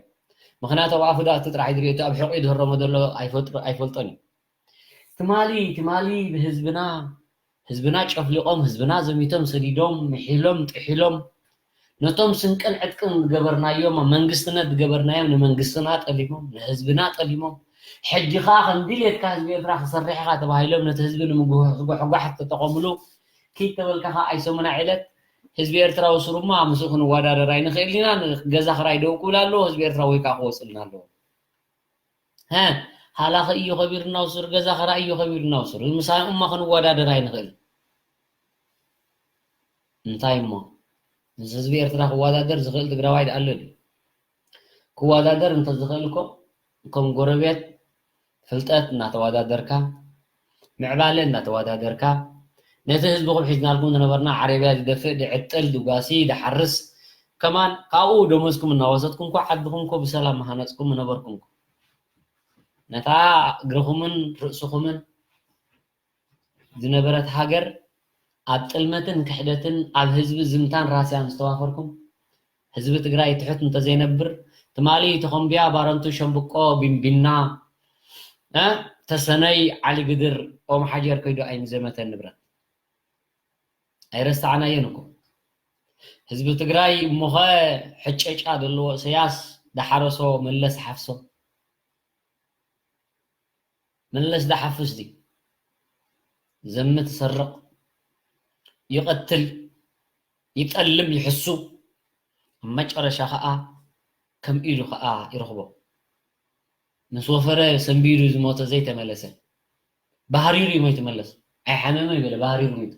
ምኽንያቱ ኣብ ኣፉ ዳእቱ ጥራሕ እዩ ዝርእዮ፣ እቲ ኣብ ሕቑኡ ዝህረሞ ዘሎ ኣይፈጥሮ-፣ ኣይፈልጦን እዩ። ትማሊ፣ ትማሊ ብህዝብና፣ ህዝብና ጨፍሊቖም፣ ህዝብና ዘሚቶም፣ ሰዲዶም፣ ምሒሎም፣ ጥሒሎም፣ ነቶም ስንቅን ዕጥቅን ዝገበርናዮም፣ ኣብ መንግስትነት ዝገበርናዮም ንመንግስትና ጠሊሞም፣ ንህዝብና ጠሊሞም፣ ሕጂ ኸኣ ከም ድሌትካ ህዝቢ ኤርትራ ክሰርሕ ኢኻ ተባሂሎም ነቲ ህዝቢ ንምጉሕጓሕ ዝተጠቐምሉ፣ ኪድ ተበልካ ኸኣ ኣይሰሙና ዕለት ህዝቢ ኤርትራ ወሱሩማ ምስኡ ክንወዳደር ኣይንኽእልን ኢና፣ ገዛ ክራይ ደው ክብል ኣለዎ፣ ህዝቢ ኤርትራ ወይ ከኣ ክወፅልና ኣለዎ። ሀ፣ ሃላኺ እዩ ከቢርና ውሱር፣ ገዛ ክራይ እዩ ከቢርና ውሱር። ምሳኦም እማ ክንወዳደር ኣይንኽእል። እንታይ እሞ? ምስ ህዝቢ ኤርትራ ክወዳደር ዝኽእል ትግራዋይ ደኣ ኣሎ ድዩ? ክወዳደር እንተዝኽእል እኮ፣ ከም ጎረቤት ፍልጠት እናተወዳደርካ፣ ምዕባለ እናተወዳደርካ፣ ነቲ ህዝብኹም ሒዝናልኩም ዝነበርና ዓረብያ ዝደፍእ፣ ድዕጥል፣ ድጓሲ፣ ድሓርስ፣ ከማን ካብኡ ደሞዝኩም እናወሰድኩም እኮ ዓድኹም እኮ ብሰላም ምሃነጽኩም ምነበርኩም እኮ። ነታ እግርኹምን ርእስኹምን ዝነበረት ሃገር ኣብ ጥልመትን ክሕደትን ኣብ ህዝቢ ዝምታን ራስያን ዝተዋፈርኩም፣ ህዝቢ ትግራይ ትሑት እንተዘይነብር፣ ትማሊ ተኾምብያ፣ ባረንቱ፣ ሸምብቆ፣ ቢንቢና፣ እ፣ ተሰነይ፣ ዓሊ ግድር፣ ኦም ሓጀር ከይዱ ኣይምዘመተን ንብረት። ኣይረሳዕናዮን እኮ። ህዝቢ ትግራይ እሞኸ ሕጨጫ ዘለዎ እሰያስ ዳሓረሶ መለስ ሓፍሶ። መለስ ዳሓፍስ ድዩ? ዘምት፣ ይሰርቕ፣ ይቐትል፣ ይጠልም፣ ይሕሱ። ኣብ መጨረሻ ኸኣ ከም ኢዱ ኸኣ ይረኽቦ። ምስ ወፈረ ሰንቢዱ ዝሞተ ዘይተመለሰ። ባህሪሩ እዩ ሞይቱ መለስ። ኣይሓመመ ይበለ፣ ባህሪሩ ሞይቱ።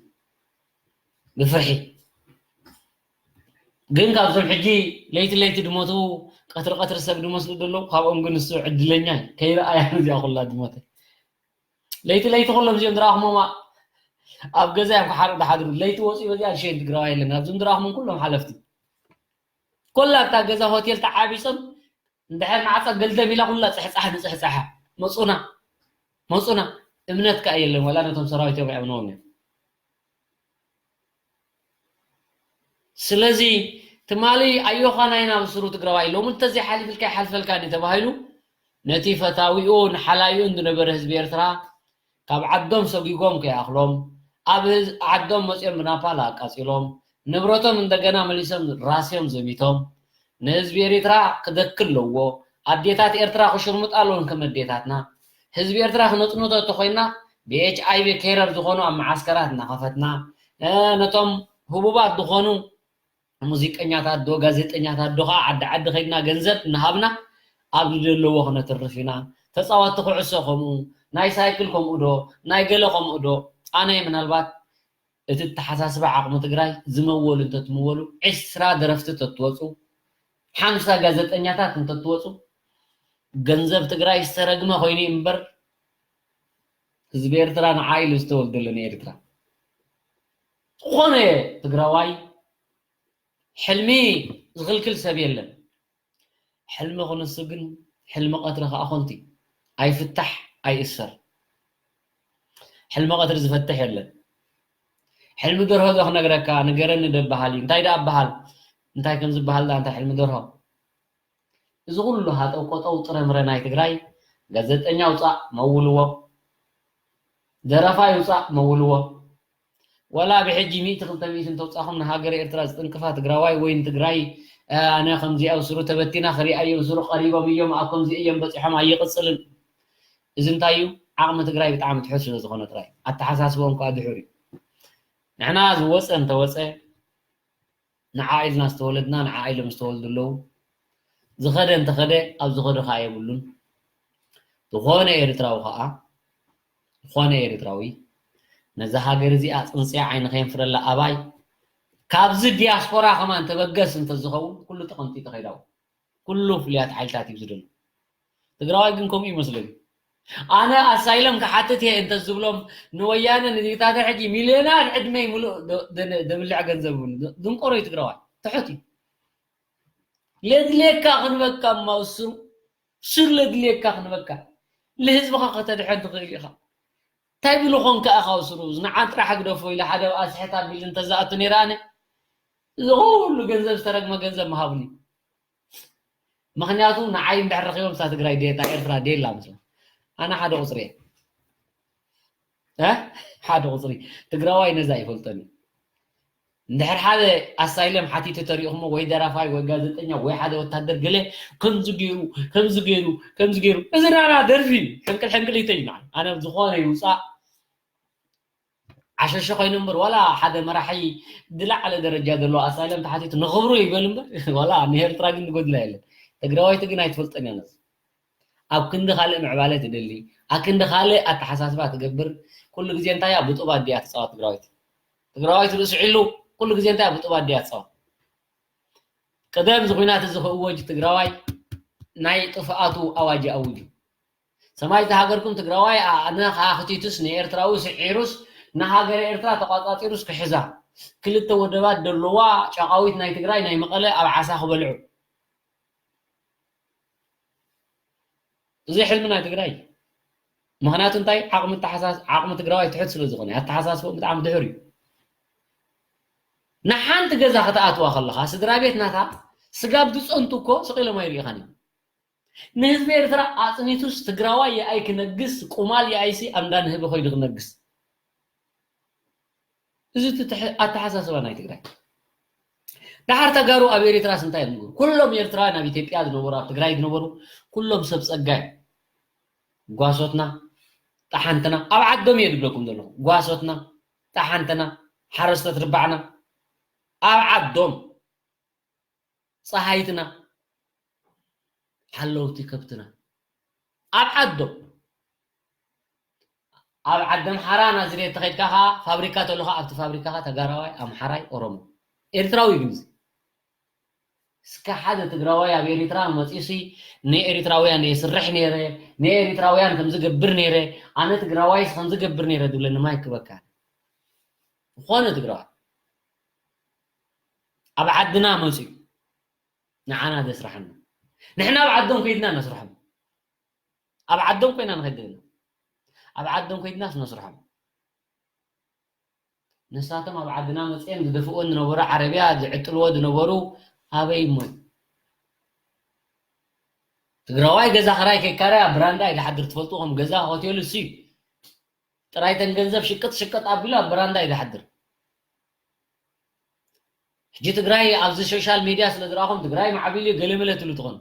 ብፍርሒ። ግን ካብዞም ሕጂ ለይቲ ለይቲ ድሞቱ፣ ቀትሪ ቀትሪ ሰብ ድመስሉ ዘለዉ፣ ካብኦም ግን እሱ ዕድለኛ እዩ። ከይረኣያ እዚኣ ኩላ ድሞተ። ለይቲ ለይቲ ኩሎም እዚኦም ድረኣኹሞማ ኣብ ገዛ እዮም ክሓርቑ ድሓድሩ። ለይቲ ወፂኡ በዚኣ ዝሸይን ትግራዋይ የለን። ኣብዞም ድረኣኹሞም ኩሎም ሓለፍቲ። ኮላ ኣብታ ገዛ ሆቴል ተዓቢጾም እንድሕር ማዕፀ ገልደም ኢላ ኩላ ፅሕፃሕ ንፅሕፃሓ። መፁና፣ መፁና። እምነት ከዓ የለን፣ ዋላ ነቶም ሰራዊት እዮም ኣይኣምንዎም እዮም። ስለዚ ትማሊ ኣዮኻ ናይ ናብ ስሩ ትግራዋይ ሎሚ እንተዘይሓሊፍልካ ይሓልፈልካ እንዲ ተባሂሉ፣ ነቲ ፈታዊኡ ንሓላዩን ዝነበረ ህዝቢ ኤርትራ ካብ ዓዶም ሰጒጎም ከይኣኽሎም፣ ኣብ ህዝ-፣ ዓዶም መጺኦም ብናፓል ኣቃጺሎም፣ ንብረቶም እንደገና መሊሶም ራስዮም ዘሚቶም፣ ንህዝቢ ኤሪትራ ክደኪ ኣለዎ፣ ኣዴታት ኤርትራ ክሽርሙጣ ኣለዎን ከም ኣዴታትና፣ ህዝቢ ኤርትራ ክነጽንቶ እንተኾይንና፣ ብ ኤች ኣይ ቪ ኬረር ዝኾኑ ኣብ መዓስከራት እናኸፈትና፣ እ፣ ነቶም ህቡባት ዝኾኑ ሙዚቀኛታት ዶ፣ ጋዜጠኛታት ዶ፣ ከዓ ዓዲ ዓዲ ከይድና ገንዘብ እናሃብና ኣብ ዝደለዎ ክነትርፍ ኢና። ተፃወትቲ ኩዕሶ ከምኡ፣ ናይ ሳይክል ከምኡ ዶ፣ ናይ ገለ ከምኡ ዶ? ኣነ ምናልባት እቲ ኣተሓሳስባ ዓቕሚ ትግራይ ዝመወሉ እንተትምወሉ፣ ዕስራ ደረፍቲ እንተትወፁ፣ ሓምሳ ጋዜጠኛታት እንተትወፁ፣ ገንዘብ ትግራይ ዝተረግመ ኮይኑ እምበር፣ ህዝቢ ኤርትራ ንዓ ኢሉ ዝተወልደሉ ንኤርትራ። ዝኾነ ትግራዋይ ሕልሚ ዝኽልክል ሰብ የለን። ሕልሚ ክንሱ ግን፣ ሕልሚ ቀትሪ ከዓ ኮንቲ፣ ኣይፍታሕ፣ ኣይእሰር። ሕልሚ ቀትሪ ዝፈትሕ የለን። ሕልሚ ደርሆ ዶ ክነግረካ? ንገረኒ ዶ በሃል እዩ። እንታይ ደኣ በሃል? እንታይ ከም ዝበሃል ደኣ እንታይ ሕልሚ ደርሆ? እዚ ኩሉ ሃጠው ቆጠው ጥረ ምረ ናይ ትግራይ፣ ጋዜጠኛ ውፃእ መውልዎ፣ ደራፋይ ውፃእ መውልዎ። ዋላ ብሕጂ ሚእቲ ክልተ ሚእቲ እንተውፃእኹም ንሃገረ ኤርትራ ዝጥንቅፋ ትግራዋይ ወይ ንትግራይ፣ እ፣ ኣነ ከምዚ ኣብ ስሩ ተበቲና ክሪኣ እዮም፣ ስሩ ቀሪቦም እዮም፣ ኣብ ከምዚ እዮም በፂሖም፣ ኣይቕፅልን። እዚ እንታይ እዩ? ዓቕሚ ትግራይ ብጣዕሚ ትሑት ስለ ዝኾነ ጥራይ። ኣተሓሳስቦም ከዓ ድሑር እዩ። ንሕና ዝወፀ እንተወፀ፣ ንዓ ኢልና ዝተወለድና፣ ንዓ ኢሎም ዝተወልዱ ኣለዉ። ዝኸደ እንተኸደ፣ ኣብ ዝኸዶ ከዓ የብሉን። ዝኾነ ኤርትራዊ ከዓ፣ ዝኾነ ኤርትራዊ፣ ነዛ ሃገር እዚኣ ፅንፅያ ዓይኒ ከየንፍረላ ኣባይ፣ ካብዚ ዲያስፖራ ከማን ተበገስ እንተዝኸውን፣ ኩሉ ጠቐምቲ ተኸይዳው። ኩሉ ፍሉያት ሓይልታት እዩ ዝደሉ። ትግራዋይ ግን ከምኡ ይመስለኒ። ኣነ ኣሳይለም ክሓትት እየ እንተዝብሎም ንወያነ ንዲክታተር ሕጂ ሚልዮናት ዕድመይ ሙሉእ ደ-፣ ደ-፣ ደብልዕ ገንዘብ እውን ደ-፣ ድንቆሮ እዩ ትግራዋይ። ትሑት እዩ። ለድልየካ ክንበካ እማ ስሩ፣ ስር ለድልየካ ክንበካ። ንህዝብኻ ከተድሕን ትኽእል ኢኻ። እንታይ ቢሉ ኾንካ ኢኻ ስሩ? ንዓን ጥራሕ ግደፎ ኢለ ሓደ ኣስሕት ኣቢሉ እንተዝኣቱ ነይረ ኣነ፣ እዚ ኩሉ ገንዘብ ዝተረግመ ገንዘብ ምሃቡኒ። ምኽንያቱ ንዓይ እንድሕር ረኺቦም እታ ትግራይ ደ-፣ እታ ኤርትራ ደላ ምስላ። ኣነ ሓደ ቁፅሪ እየ። እ? ሓደ ቁፅሪ። ትግራዋይ ነዛ ይፈልጠኒ። እንድሕር ሓደ ኣሳይለም ሓቲቱ ተሪእኹሞ ወይ ደራፋይ ወይ ጋዜጠኛ ወይ ሓደ ወታደር ገለ ከምዚ ገይሩ፣ ከምዚ ገይሩ፣ ከምዚ ገይሩ። እዚ ናና ደርፊ እዩ። ሕንቅል ሕንቅል ይተይ ንዓይ። ኣነ ዝኾነ ይውፃእ ዓሸሸ ኮይኑ እምበር ዋላ ሓደ መራሒ ዝለዓለ ደረጃ ዘለዎ ኣሳይለም ተሓቲቱ ንኽብሩ ይበል እምበር ዋላ ንኤርትራ ግን ዝጎድላ የለን። ትግራዋይቲ ግን ኣይትፈልጠን እያ ነዚ። ኣብ ክንዲ ካልእ ምዕባለ ትደሊ፣ ኣብ ክንዲ ካልእ ኣተሓሳስባ ትገብር፣ ኩሉ ግዜ እንታይ እያ ብጡባት ድያ ትፃወት ትግራዋይቲ? ትግራዋይቲ ርእሱ ዒሉ ኩሉ ግዜ እንታይ እያ ብጡባት ድያ ትፃወት? ቅደም እዚ ኲናት እዚ ክእወጅ ትግራዋይ ናይ ጥፍኣቱ ኣዋጅ ኣውጁ። ሰማይ ዝሃገርኩም ትግራዋይ ኣነ ከኣ ክቲቱስ ንኤርትራዊ ስዒሩስ ንሃገረ ኤርትራ ተቋጻጺሩስ ክሕዛ። ክልተ ወደባት ደለዋ ጨቓዊት ናይ ትግራይ ናይ መቐለ ኣብ ዓሳ ክበልዑ። እዚ ሕልሚ ናይ ትግራይ። ምኽንያቱ እንታይ? ዓቕሚ ኣተሓሳስ-፣ ዓቕሚ ትግራዋይ ትሑት ስለ ዝኾነ፣ ኣተሓሳስቦም ብጣዕሚ ድሑር እዩ። ንሓንቲ ገዛ ከተኣትዋ ከለኻ፣ ስድራ ቤት ናታ ስጋብ ዝጸንቱ እኮ ስቕ ኢሎም ኣይርእኻን እዮም። ንህዝቢ ኤርትራ ኣጽኒቱስ ትግራዋይ የኣይ ክነግስ፣ ቁማል የኣይሲ ኣብ እንዳ ንህቢ ኮይዱ ክነግስ። እዚ እቲ ትሕ-፣ ኣተሓሳስባ ናይ ትግራይ። ደሓር ተጋሩ ኣብ ኤሪትራስ እንታይ እዮም ዝገብሩ? ኩሎም ኤርትራውያን ኣብ ኢትዮጵያ ዝነበሩ፣ ኣብ ትግራይ ዝነበሩ፣ ኩሎም ሰብ ጸጋ እዮም። ጓሶትና፣ ጠሓንትና፣ ኣብ ዓዶም እየ ዝብለኩም ዘለኹ። ጓሶትና፣ ጠሓንትና፣ ሓረስቶት ርባዕና፣ ኣብ ዓዶም። ጸሃይትና፣ ሓለውቲ ከብትና፣ ኣብ ዓዶም። ኣብ ዓዲ ኣምሓራ ናዝሬት ተኸይድካ ኸዓ ፋብሪካ ተሎ ኸዓ ኣብቲ ፋብሪካ ኸዓ ተጋራዋይ፣ ኣምሓራይ፣ ኦሮሞ፣ ኤርትራዊ ግን እዚ። እስከ ሓደ ትግራዋይ ኣብ ኤሪትራ መጺኡሲ ንኤሪትራውያን የስርሕ ነይረ፣ ንኤሪትራውያን ከምዚ ገብር ነይረ፣ ኣነ ትግራዋይስ ከምዚ ገብር ነይረ ዝብለኒ ማይክ ክበካ። ዝኾነ ትግራዋይ ኣብ ዓድና መጺኡ ንዓና ዘስርሓና። ንሕና ኣብ ዓዶም ከይድና ነስርሖም። ኣብ ዓዶም ኮይና ንኸይድ ዘለና። ኣብ ዓዶም ከይድናስ ነስርሖም። ንሳቶም ኣብ ዓድና መፅኦም ዝደፍእዎ ዝነበሩ ዓረብያ ዝዕጥልዎ ዝነበሩ ኣበይ እሞ እዩ? ትግራዋይ ገዛ ክራይ ከይካረይ ኣብ ብራንዳ እዩ ዝሓድር። ትፈልጡ ከም ገዛ ሆቴል እሱ እዩ። ጥራይ ተን ገንዘብ ሽቅጥ ሽቅጥ ኣቢሉ ኣብ ብራንዳ እዩ ዝሓድር። ሕጂ ትግራይ ኣብዚ ሶሻል ሚድያ ስለ ዝረኣኹም ትግራይ ማዕቢሉ ገለመለ ትብሉ ትኾኑ።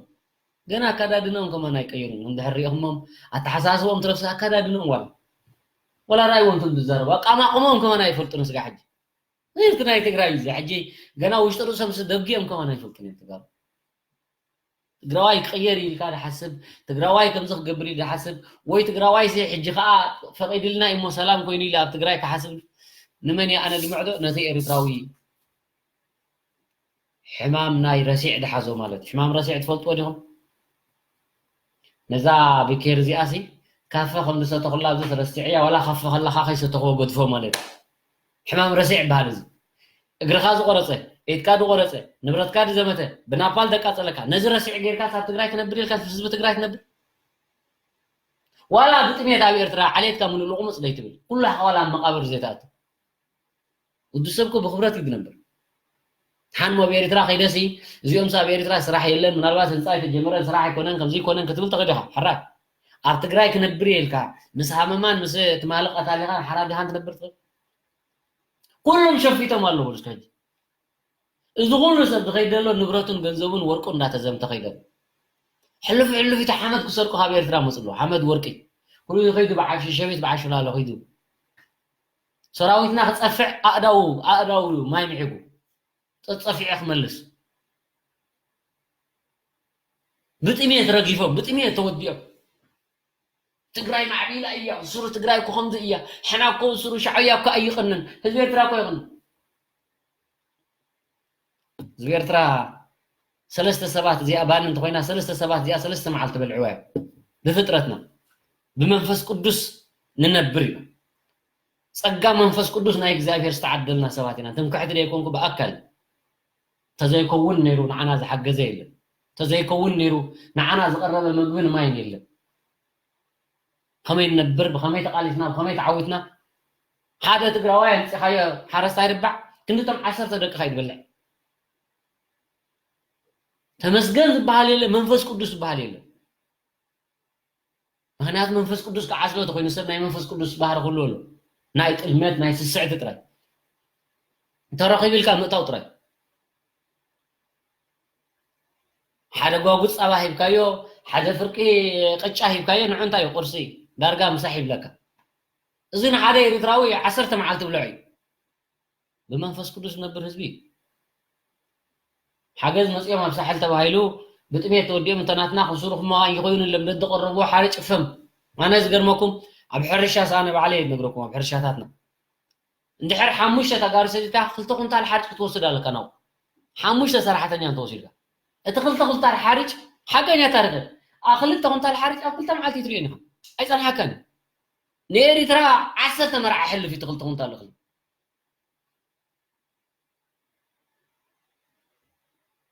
ገና ኣካዳድንኦም ከማን ኣይቀየሩን። እንድሕር ሪእኹሞም ኣተሓሳስቦም ትረፍሲ ኣካዳድንኦም ዋላ ወላ ራእይዎም ትም ዝዛረቡ ኣቃማቕሞም ከማን ኣይፈልጡን። ስጋ ሕጂ እቲ ናይ ትግራይ እዚ ሕጂ ገና ውሽጢ ርእሶም ስ ደጊኦም ከማን ኣይፈልጡን እዮም ትጋሩ። ትግራዋይ ክቕየር ኢልካ ዝሓስብ ትግራዋይ ከምዚ ክገብር ኢሉ ዝሓስብ ወይ ትግራዋይ ሲ ሕጂ ከዓ ፈቒድልና እሞ ሰላም ኮይኑ ኢሉ ኣብ ትግራይ ክሓስብ ንመን እየ ኣነ ድምዕዶ ነቲ ኤርትራዊ ሕማም ናይ ረሲዕ ድሓዞ ማለት እዩ። ሕማም ረሲዕ ትፈልጥዎ ዲኹም? ነዛ ብኬር እዚኣ ሲ ካፈ ከም ዝሰተኹላ ኣብዚ ተረሲዕያ ዋላ ካፈ ከለኻ ከይሰተኽዎ ገድፎ ማለት እዩ። ሕማም ረሲዕ ይበሃል እዚ። እግርኻ ዝቆረፀ፣ ኢድካ ዝቆረፀ፣ ንብረትካ ዝዘመተ፣ ብናፓል ዘቃፀለካ ነዚ ረሲዕ ጌርካ ካብ ትግራይ ክነብር ኢልካ ህዝቢ ትግራይ ትነብር? ዋላ ብጥሜት ኣብ ኤርትራ ዓሌትካ ምሉእ ልቑሙፅ ዘይትብል ኩሉ ሓዋላ ኣብ መቃብር ዘይትኣቱ። ውዲ ሰብ እኮ ብኽብረት እዩ ዝነብር። ሓን ኣብ ኤርትራ ከይደሲ እዚኦም ኣብ ኤርትራ ስራሕ የለን፣ ምናልባት ህንፃ ኣይተጀመረን ስራሕ ኣይኮነን ከምዚ ይኮነን ክትብል ትኽእል ኢኻ። ሕራይ ኣብ ትግራይ ክነብር እየ ኢልካ ምስ ሃመማን ምስ ትማሊ ቀታሊኻ ሓራ ድኻን ትነብር ትኽእል። ኩሎም ሸፊቶም ኣለዉ እስከ ሕጂ። እዚ ኩሉ ሰብ ዝኸይድ ዘሎ ንብረቱን ገንዘቡን ወርቁ እንዳተዘምተ ከይደ ኣሎ። ሕልፍ ሕልፍ እቲ ሓመድ ክሰርቁ ካብ ኤርትራ መፅሉ ሓመድ ወርቂ ኩሉ ይኸይዱ በዓል ሽሸቤት በዓል ሽላሎ ኸይዱ ሰራዊትና ክጸፍዕ ኣእዳው ኣእዳው ማይ ምሒጉ ጸጸፊዐ ክመልስ ብጥሜት ረጊፎም ብጥሜት ተወዲኦም ትግራይ ማዕቢላ እያ ስሩ ትግራይ እኮ ከምዚ እያ ሕና እኮ ስሩ ሻዕብያ እኮ ኣይቕንን ህዝቢ ኤርትራ እኮ ይቕንን ህዝቢ ኤርትራ ሰለስተ ሰባት እዚኣ ባኒ እንተኮይና ሰለስተ ሰባት እዚኣ ሰለስተ መዓልቲ በልዕዋ እዮም ብፍጥረትና ብመንፈስ ቅዱስ ንነብር ኢና ጸጋ መንፈስ ቅዱስ ናይ እግዚኣብሔር ዝተዓደልና ሰባት ኢና ትምክሕቲ ዘይኮንኩ ብኣካል ተዘይከውን ነይሩ ንዓና ዝሓገዘ የለን ተዘይከውን ነይሩ ንዓና ዝቀረበ ምግብን ማይን የለን ከመይ ንነብር ብከመይ ተቃሊስና ብከመይ ተዓዊትና ሓደ ትግራዋይ ኣምፂኻዮ ሓረስታይ ርባዕ ክንድቶም ዓሰርተ ደቅኻ ይትበልዕ ተመስገን ዝበሃል የለ መንፈስ ቅዱስ ዝበሃል የለ ምክንያቱ መንፈስ ቅዱስ ከዓ ስለ ተኮይኑ ሰብ ናይ መንፈስ ቅዱስ ባህሪ ክህሉ ኣሎ ናይ ጥልመት ናይ ስስዕቲ ጥራይ እንተረኪቡ ኢልካ ምእታው ጥራይ ሓደ ጓጉ ፃባ ሂብካዮ ሓደ ፍርቂ ቅጫ ሂብካዮ ንዑ እንታይ እዩ ቁርሲ ዳርጋ ምሳሕ ይብለካ እዚ ንሓደ ኤርትራዊ ዓሰርተ መዓልቲ ብልዑ እዩ ብመንፈስ ቅዱስ ዝነብር ህዝቢ ሓገዝ መፅኦም ኣብ ሳሕል ተባሂሉ ብጥሜት ተወዲኦም እንተናትና ክሱሩ ክመቃን ይኸዩን ለም ደድቀረብዎ ሓርጭ ፈም ኣነ ዝገርመኩም ኣብ ሕርሻ ሰኣነ ባዕለ ነግረኩም ኣብ ሕርሻታትና እንድሕር ሓሙሽተ ተጋሩ ሰዲድካ ክልተ ኩንታል ሓርጭ ክትወስድ ኣለካ ናው ሓሙሽተ ሰራሕተኛ እንተወሲድካ እቲ ክልተ ኩንታል ሓርጭ ሓቀኛ ታሪክ ክልተ ኩንታል ሓርጭ ኣብ ክልተ መዓልቲ ትሪኦ ኢኻ ኣይፀንሓካን ንኤሪትራ ዓሰርተ መርዓ ሕልፍ እዩ ክልተ ኩንታል እኽሊ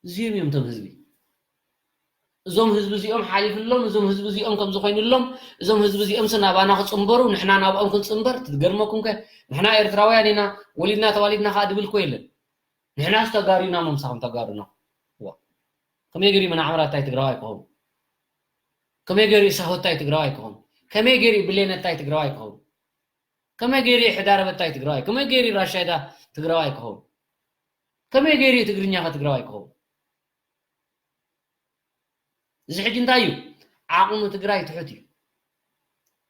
እዚኦም እዮም እቶም ህዝቢ እዞም ህዝቢ እዚኦም ሓሊፍሎም እዞም ህዝቢ እዚኦም ከም ዝኾይኑሎም እዞም ህዝቢ እዚኦም ስ ናባና ክፅንበሩ ንሕና ናብኦም ክንፅንበር ትገርመኩም ከ ንሕና ኤርትራውያን ኢና ወሊድና ተዋሊድና ከዓ ድብል ኮ የለን ንሕና ስ ተጋሩ ኢና መምሳኹም ተጋሩ ኢና ከመይ ገሪ መናዕምራ ታይ ትግራዋይ ክኸውን ከመይ ገሪ ሳሆታይ ትግራዋይ ክኸውን ከመይ ገሪ ብሌነታይ ትግራዋይ ክኸውን ከመይ ገይሩ ሕዳረ በታይ ትግራዋይ ከመይ ገይሩ ራሻይዳ ትግራዋይ ክኸውን ከመይ ገይሩ ትግርኛ ከ ትግራዋይ ክኸውን እዚ ሕጂ እንታይ እዩ ዓቕሚ ትግራይ ትሑት እዩ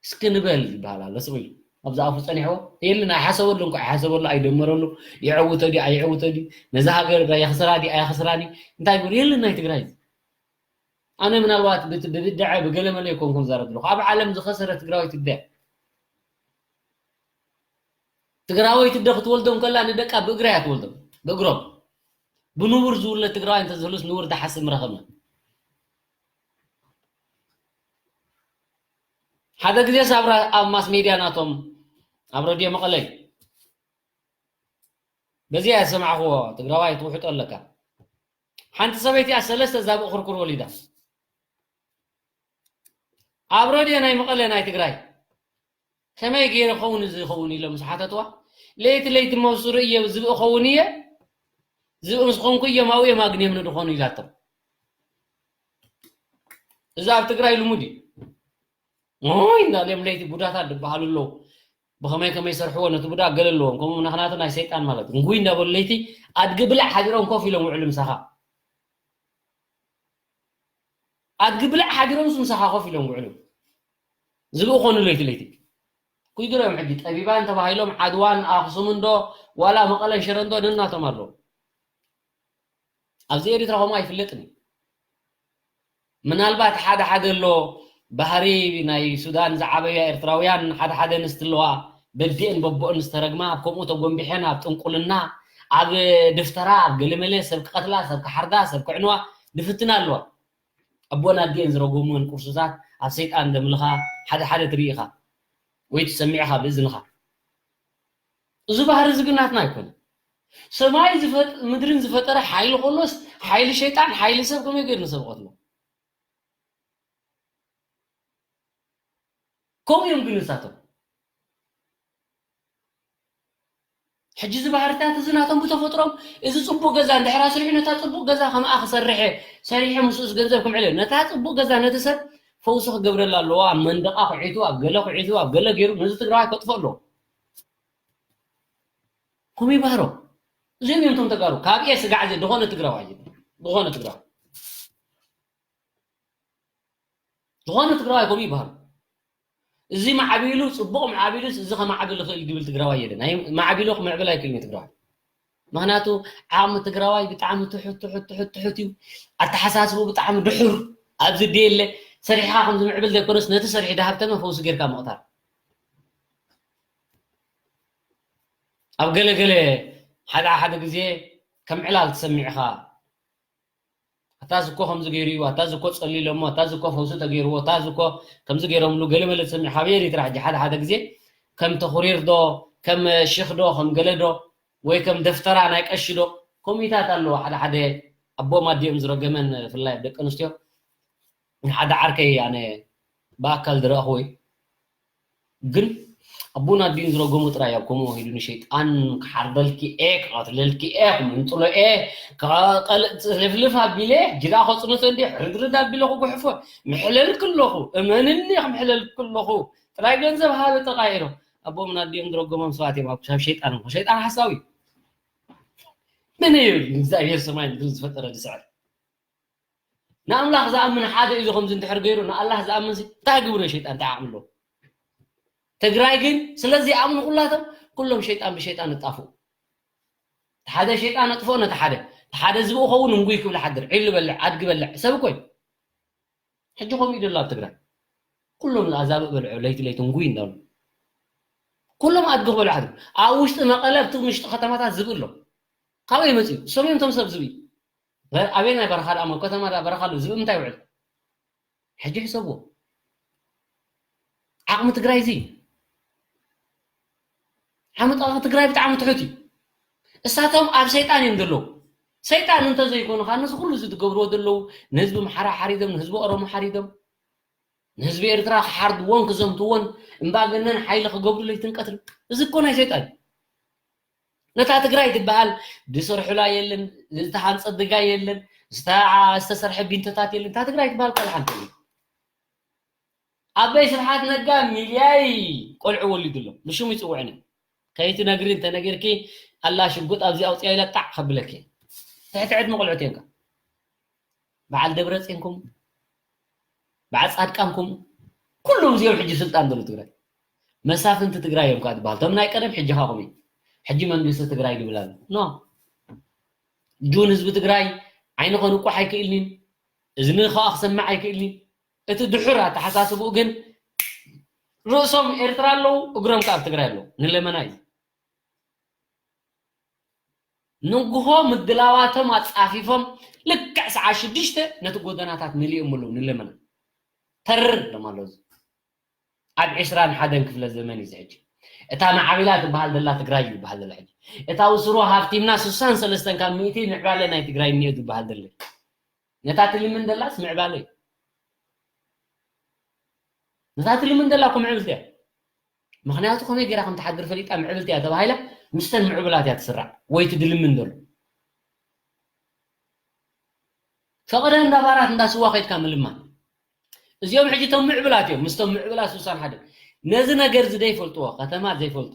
እስኪ ንበል ዝበሃል ኣሎ ስቕ ኢሉ ኣብዚ ኣፉ ፀኒሕዎ የልን ኣይሓሰበሉ እንኳ ኣይሓሰበሉ ኣይደመረሉ ይዕውቶ ድዩ ኣይዕውቶ ድዩ ነዚ ሃገር የኽስራ ድዩ ኣየኽስራን እዩ እንታይ ይብሉ የልን ናይ ትግራይ ኣነ ምናልባት ብብድዐ ብገለመለ ይኮንኩም ዛረብ ኣለኹ ኣብ ዓለም ዝኸሰረ ትግራወይቲ እደ ትግራወይቲ እደ ክትወልዶም ከላ ንደቃ ብእግራ እያ ትወልዶም ብእግሮም ብንቡር ዝውለድ ትግራዋይ እንተዝህሉስ ንቡር ዝሓስብ ምረኸብና ሓደ ግዜ ሳብራ ኣብ ማስ ሜድያ ናቶም ኣብ ረድዮ መቐለይ በዚ እያ ዝሰማዕኽዎ ትግራዋይ ትውሕጦ ኣለካ ሓንቲ ሰበይቲ እያ ሰለስተ ዛብእ ክርኩር ወሊዳ ኣብ ረድዮ ናይ መቐለ ናይ ትግራይ ከመይ ገይረ ኸውን እዚ ኸውን ኢሎም ምስ ሓተትዋ፣ ለይቲ ለይቲ መብሱ ርእየ ዝብኢ ኸውን እየ፣ ዝብኢ ምስ ኾንኩ እዮም ኣብኡ እዮም ኣግንዮም ንድኾኑ ኢላቶም። እዚ ኣብ ትግራይ ልሙድ እዩ። ኦይ እንዳልዮም ለይቲ ቡዳታት ዝበሃሉ ኣለዉ። ብኸመይ ከመይ ሰርሕዎ ነቲ ቡዳ ገለ ኣለዎም። ከምኡ ምኽንያቱ ናይ ሰይጣን ማለት እዩ። እንጉይ እንዳበሉ ለይቲ ኣድጊ ብላዕ ሓዲሮም ኮፍ ኢሎም ውዕሉ ምሳኻ። ኣድጊ ብላዕ ሓዲሮም ምስ ምሳኻ ኮፍ ኢሎም ውዕሉ። ዝብኢ ኾኑ ለይቲ ለይቲ። ኩይግሮም ሕጂ ጠቢባን ተባሂሎም ዓድዋን ኣኽሱምን ዶ ዋላ መቐለን ሽረን ዶ ነናቶም ኣለዉ። ኣብዚ ኤሪትራ ከምኡ ኣይፍለጥን እዩ። ምናልባት ሓደ ሓደ ኣሎ ባህሪ ናይ ሱዳን ዝዓበያ ኤርትራውያን ሓደ ሓደ ኣንስቲ ኣለዋ በዲአን በቦአን ዝተረግማ ኣብ ከምኡ ተጎንቢሐን ኣብ ጥንቁልና ኣብ ድፍተራ ኣብ ገለመለ ሰብ ክቐትላ ሰብ ክሓርዳ ሰብ ክዕንዋ ድፍትና ኣለዋ። ኣቦን ኣዲአን ዝረገሙወን ቁርሱታት ኣብ ሰይጣን ደምልኻ ሓደ ሓደ ትርኢ ኢኻ ወይ ትሰምዕ ኢኻ ብእዝንኻ። እዚ ባህሪ እዚ ግን ናትና ኣይኮነ። ሰማይ ዝፈጥ- ምድርን ዝፈጠረ ሓይሊ ከሎስ ሓይሊ ሸይጣን ሓይሊ ሰብ ከመይ ገይሩ ንሰብ ቀትሎ? ከምኡ እዮም ግን ንሳቶም። ሕጂ እዚ ባህርታት እዚ ናቶም ብተፈጥሮም እዚ ጽቡቕ ገዛ እንድሕር ኣስሪሑ ነታ ጽቡቕ ገዛ ከምኣ ክሰርሐ ሰሪሐ ምስኡስ ገንዘብ ክምዕለ ነታ ጽቡቕ ገዛ ነቲ ሰብ ፈውሲ ክገብረላ ኣለዎ። ኣብ መንደቓ ኩዒቱ ኣብ ገለ ኩዒቱ ኣብ ገለ ገይሩ ነዚ ትግራዋይ ከጥፎ ኣለዎ። ከምኡ ይባህሮ። እዚኦም እዮም እቶም ተጋሩ ካብ ኤ ስጋዕ ዘ ዝኾነ ትግራዋይ ዝኾነ ትግራዋይ ዝኾነ ትግራዋይ ከምኡ ይባህሩ። እዚ ማዕቢሉ ጽቡቕ ማዕቢሉስ እዚ ከማዕብል ይኽእል ድብል ትግራዋይ የለን። ኣይ ማዕቢሉ ክምዕብል ኣይክእልን እዩ ትግራዋይ። ምኽንያቱ ዓቕሚ ትግራዋይ ብጣዕሚ ትሑት ትሑት ትሑት ትሑት እዩ። ኣተሓሳስቡ ብጣዕሚ ድሑር ኣብዚ ደየለ ሰሪሕኻ ከም ዝምዕብል ዘይኮነስ ነቲ ሰሪሕ ድሃብተመ ፈውሲ ጌርካ ምቕታል። ኣብ ገለ ገለ ሓደ ሓደ ግዜ ከም ዕላል ትሰሚዕኻ ኣታ ዝኮ ከምዚ ገይሩ እዩ ኣታ ዝኮ ጸሊሎሞ ኣታ ዝኮ ፈውሲ ተገይርዎ ኣታ ዝኮ ከምዚ ገይሮምሉ ገለመለ ትሰሚዕ ካብ ኤሪትራ ሕጂ ሓደ ሓደ ግዜ ከም ተኹሪር ዶ ከም ሽኽ ዶ ከም ገለ ዶ ወይ ከም ደፍተራ ናይ ቀሺ ዶ ኮሚታት ኣለዎ ሓደ ሓደ ኣቦም ኣዲኦም ዝረገመን ብፍላይ ኣብ ደቂ ኣንስትዮ ሓደ ዓርከይ ኣነ ብኣካል ዝረእኽዎ እዩ ግን ኣቦን ኣዲኡን ዝረገሙ ጥራይ ኣብ ከምኡ ሂዱ ንሸይጣን ክሓርደልኪ እየ ክቐትለልኪ እየ ክምንጥሎ እየ ክቐልጥ ልፍልፍ ኣቢለ ጅዳ ከፅንቶ እንዲ ሕርድርድ ኣቢለ ክጉሕፎ ምሕለልክ ኣለኹ እመንኒ ክምሕለልክ ኣለኹ ጥራይ ገንዘብ ሃበ ተቃይሮ ኣቦምን ኣዲኦም ዝረገሞም ሰባት እዮም ኣብ ክሳብ ሸይጣን እኮ ሸይጣን ሓሳዊ መን እዩ እግዚኣብሔር ሰማይ ምድሪ ዝፈጠረ ዝስዕር ንኣምላኽ ዝኣምን ሓደ ኢሉ ከምዚ እንድሕር ገይሩ ንኣላህ ዝኣምን ሲ እንታይ ግብሩ ሸይጣን እንታይ ዓቕሚ ኣለዎ ትግራይ ግን ስለዚ ይኣምኑ ኩላቶም ኩሎም ሸይጣን ብሸይጣን እጣፍኡ ሓደ ሸይጣን ኣጥፍኦ ነቲ ሓደ ሓደ ዝብኡ ኸውን እንጉይ ክብል ሓድር ዒሉ በልዕ ኣድጊ በልዕ ሰብ እኮ እዩ ሕጂ ከምኡ ይደሎ ኣብ ትግራይ ኩሎም ኣዛብእ በልዑ ለይቲ ለይቲ እንጉይ እንዳሉ ኩሎም ኣድጊ ክበልዑ ሓድር ኣብ ውሽጢ መቐለ ኣብቲ ውሽጢ ከተማታት ዝብእ ኣሎ ካበይ መፅኡ እሶም እዮም ቶም ሰብ ዝብኢ ኣበይ ናይ በረኻ ደኣ ኣብ ከተማ ደኣ በረኻ ኣሎ ዝብኢ ምንታይ ይውዕል ሕጂ ሕሰብዎ ዓቕሚ ትግራይ እዚ ዓመጣ ትግራይ ብጣዕሚ ትሑት እዩ እሳቶም ኣብ ሰይጣን እዮም ዘለዉ ሰይጣን እንተዘይኮኑ ከዓ ነዚ ኩሉ እዚ ዝገብርዎ ዘለዉ ንህዝቢ ምሓራ ሓሪዶም ንህዝቢ ኦሮሞ ሓሪዶም ንህዝቢ ኤርትራ ክሓርድዎን ክዘምትዎን እምባገነን ሓይሊ ክገብሩ ለይትን ቀትርን እዚ እኮ ናይ ሰይጣን እዩ ነታ ትግራይ ትበሃል ዝሰርሑላ የለን ዝተሃንፀ ድጋ የለን ዝተሰርሐ ቢንቶታት የለን እታ ትግራይ ትበሃል ካልሓንቲ ኣበይ ስብሓት ነጋ ሚልያይ ቆልዑ ወሊዱ ኣሎ ብሽሙ ይፅውዕኒ ከይትነግሪ እንተነጊርኪ ኣላ ሽጉጥ ኣብዚ ኣውፅያ ኢለ ጣዕ ከብለኪ ትሕቲ ዕድሚ ቆልዑት እዮም በዓል ደብረፅንኩም በዓል ፃድቃንኩም ኩሎም እዚኦም ሕጂ ስልጣን ዘሎ ትግራይ መሳፍንቲ ትግራይ እዮም ከዓ ዝበሃል ቶም ናይ ቀደም ሕጂ ካኹም እዩ ሕጂ መንግስቲ ትግራይ ይብል ኣሎ ኖ ጁን ህዝቢ ትግራይ ዓይኒ ከንቁሕ ኣይክእልኒን እዝኒ ከዓ ክሰምዕ ኣይክእልኒን እቲ ድሑር ኣተሓሳስብኡ ግን ርእሶም ኤርትራ ኣለዉ እግሮም ከዓ ኣብ ትግራይ ኣለዉ ንለመና እዩ ንጉሆ ምድላዋቶም ኣፃፊፎም ልክዕ ሰዓት ሽዱሽተ ነቲ ጎደናታት መሊኦም ኣለዉ ንለመና ተርር ሎም ኣሎ ኣብ ዕስራን ሓደን ክፍለ ዘመን እዩ ሕጂ እታ ማዕቢላ ትበሃል ዘላ ትግራይ እዩ ዝበሃል ዘላ ሕጂ እታ ውስሩ ሃፍቲምና ስሳን ሰለስተን ካብ ሚእቲ ምዕባለ ናይ ትግራይ እኒኦ ዝበሃል ዘለ ነታ ትልምን ዘላስ ምዕባለ እዩ ነታ ትልምን ዘላ እኮ ምዕብልቲ እያ። ምኽንያቱ ከመይ ገይራ ከም ትሓድር ፈሊጣ ምዕብልቲ እያ ተባሂላ፣ ምስተን ምዕቡላት እያ ትስራዕ ወይ ትድልምን ዘሎ። ፈቐደ እንዳ ባራት እንዳ ስዋ ከይድካ ምልማን። እዚኦም ሕጂ እቶም ምዕብላት እዮም፣ ምስቶም ምዕብላት ስሳን ሓደ። ነዚ ነገር እዚ ዘይፈልጥዎ፣ ከተማ ዘይፈልጡ፣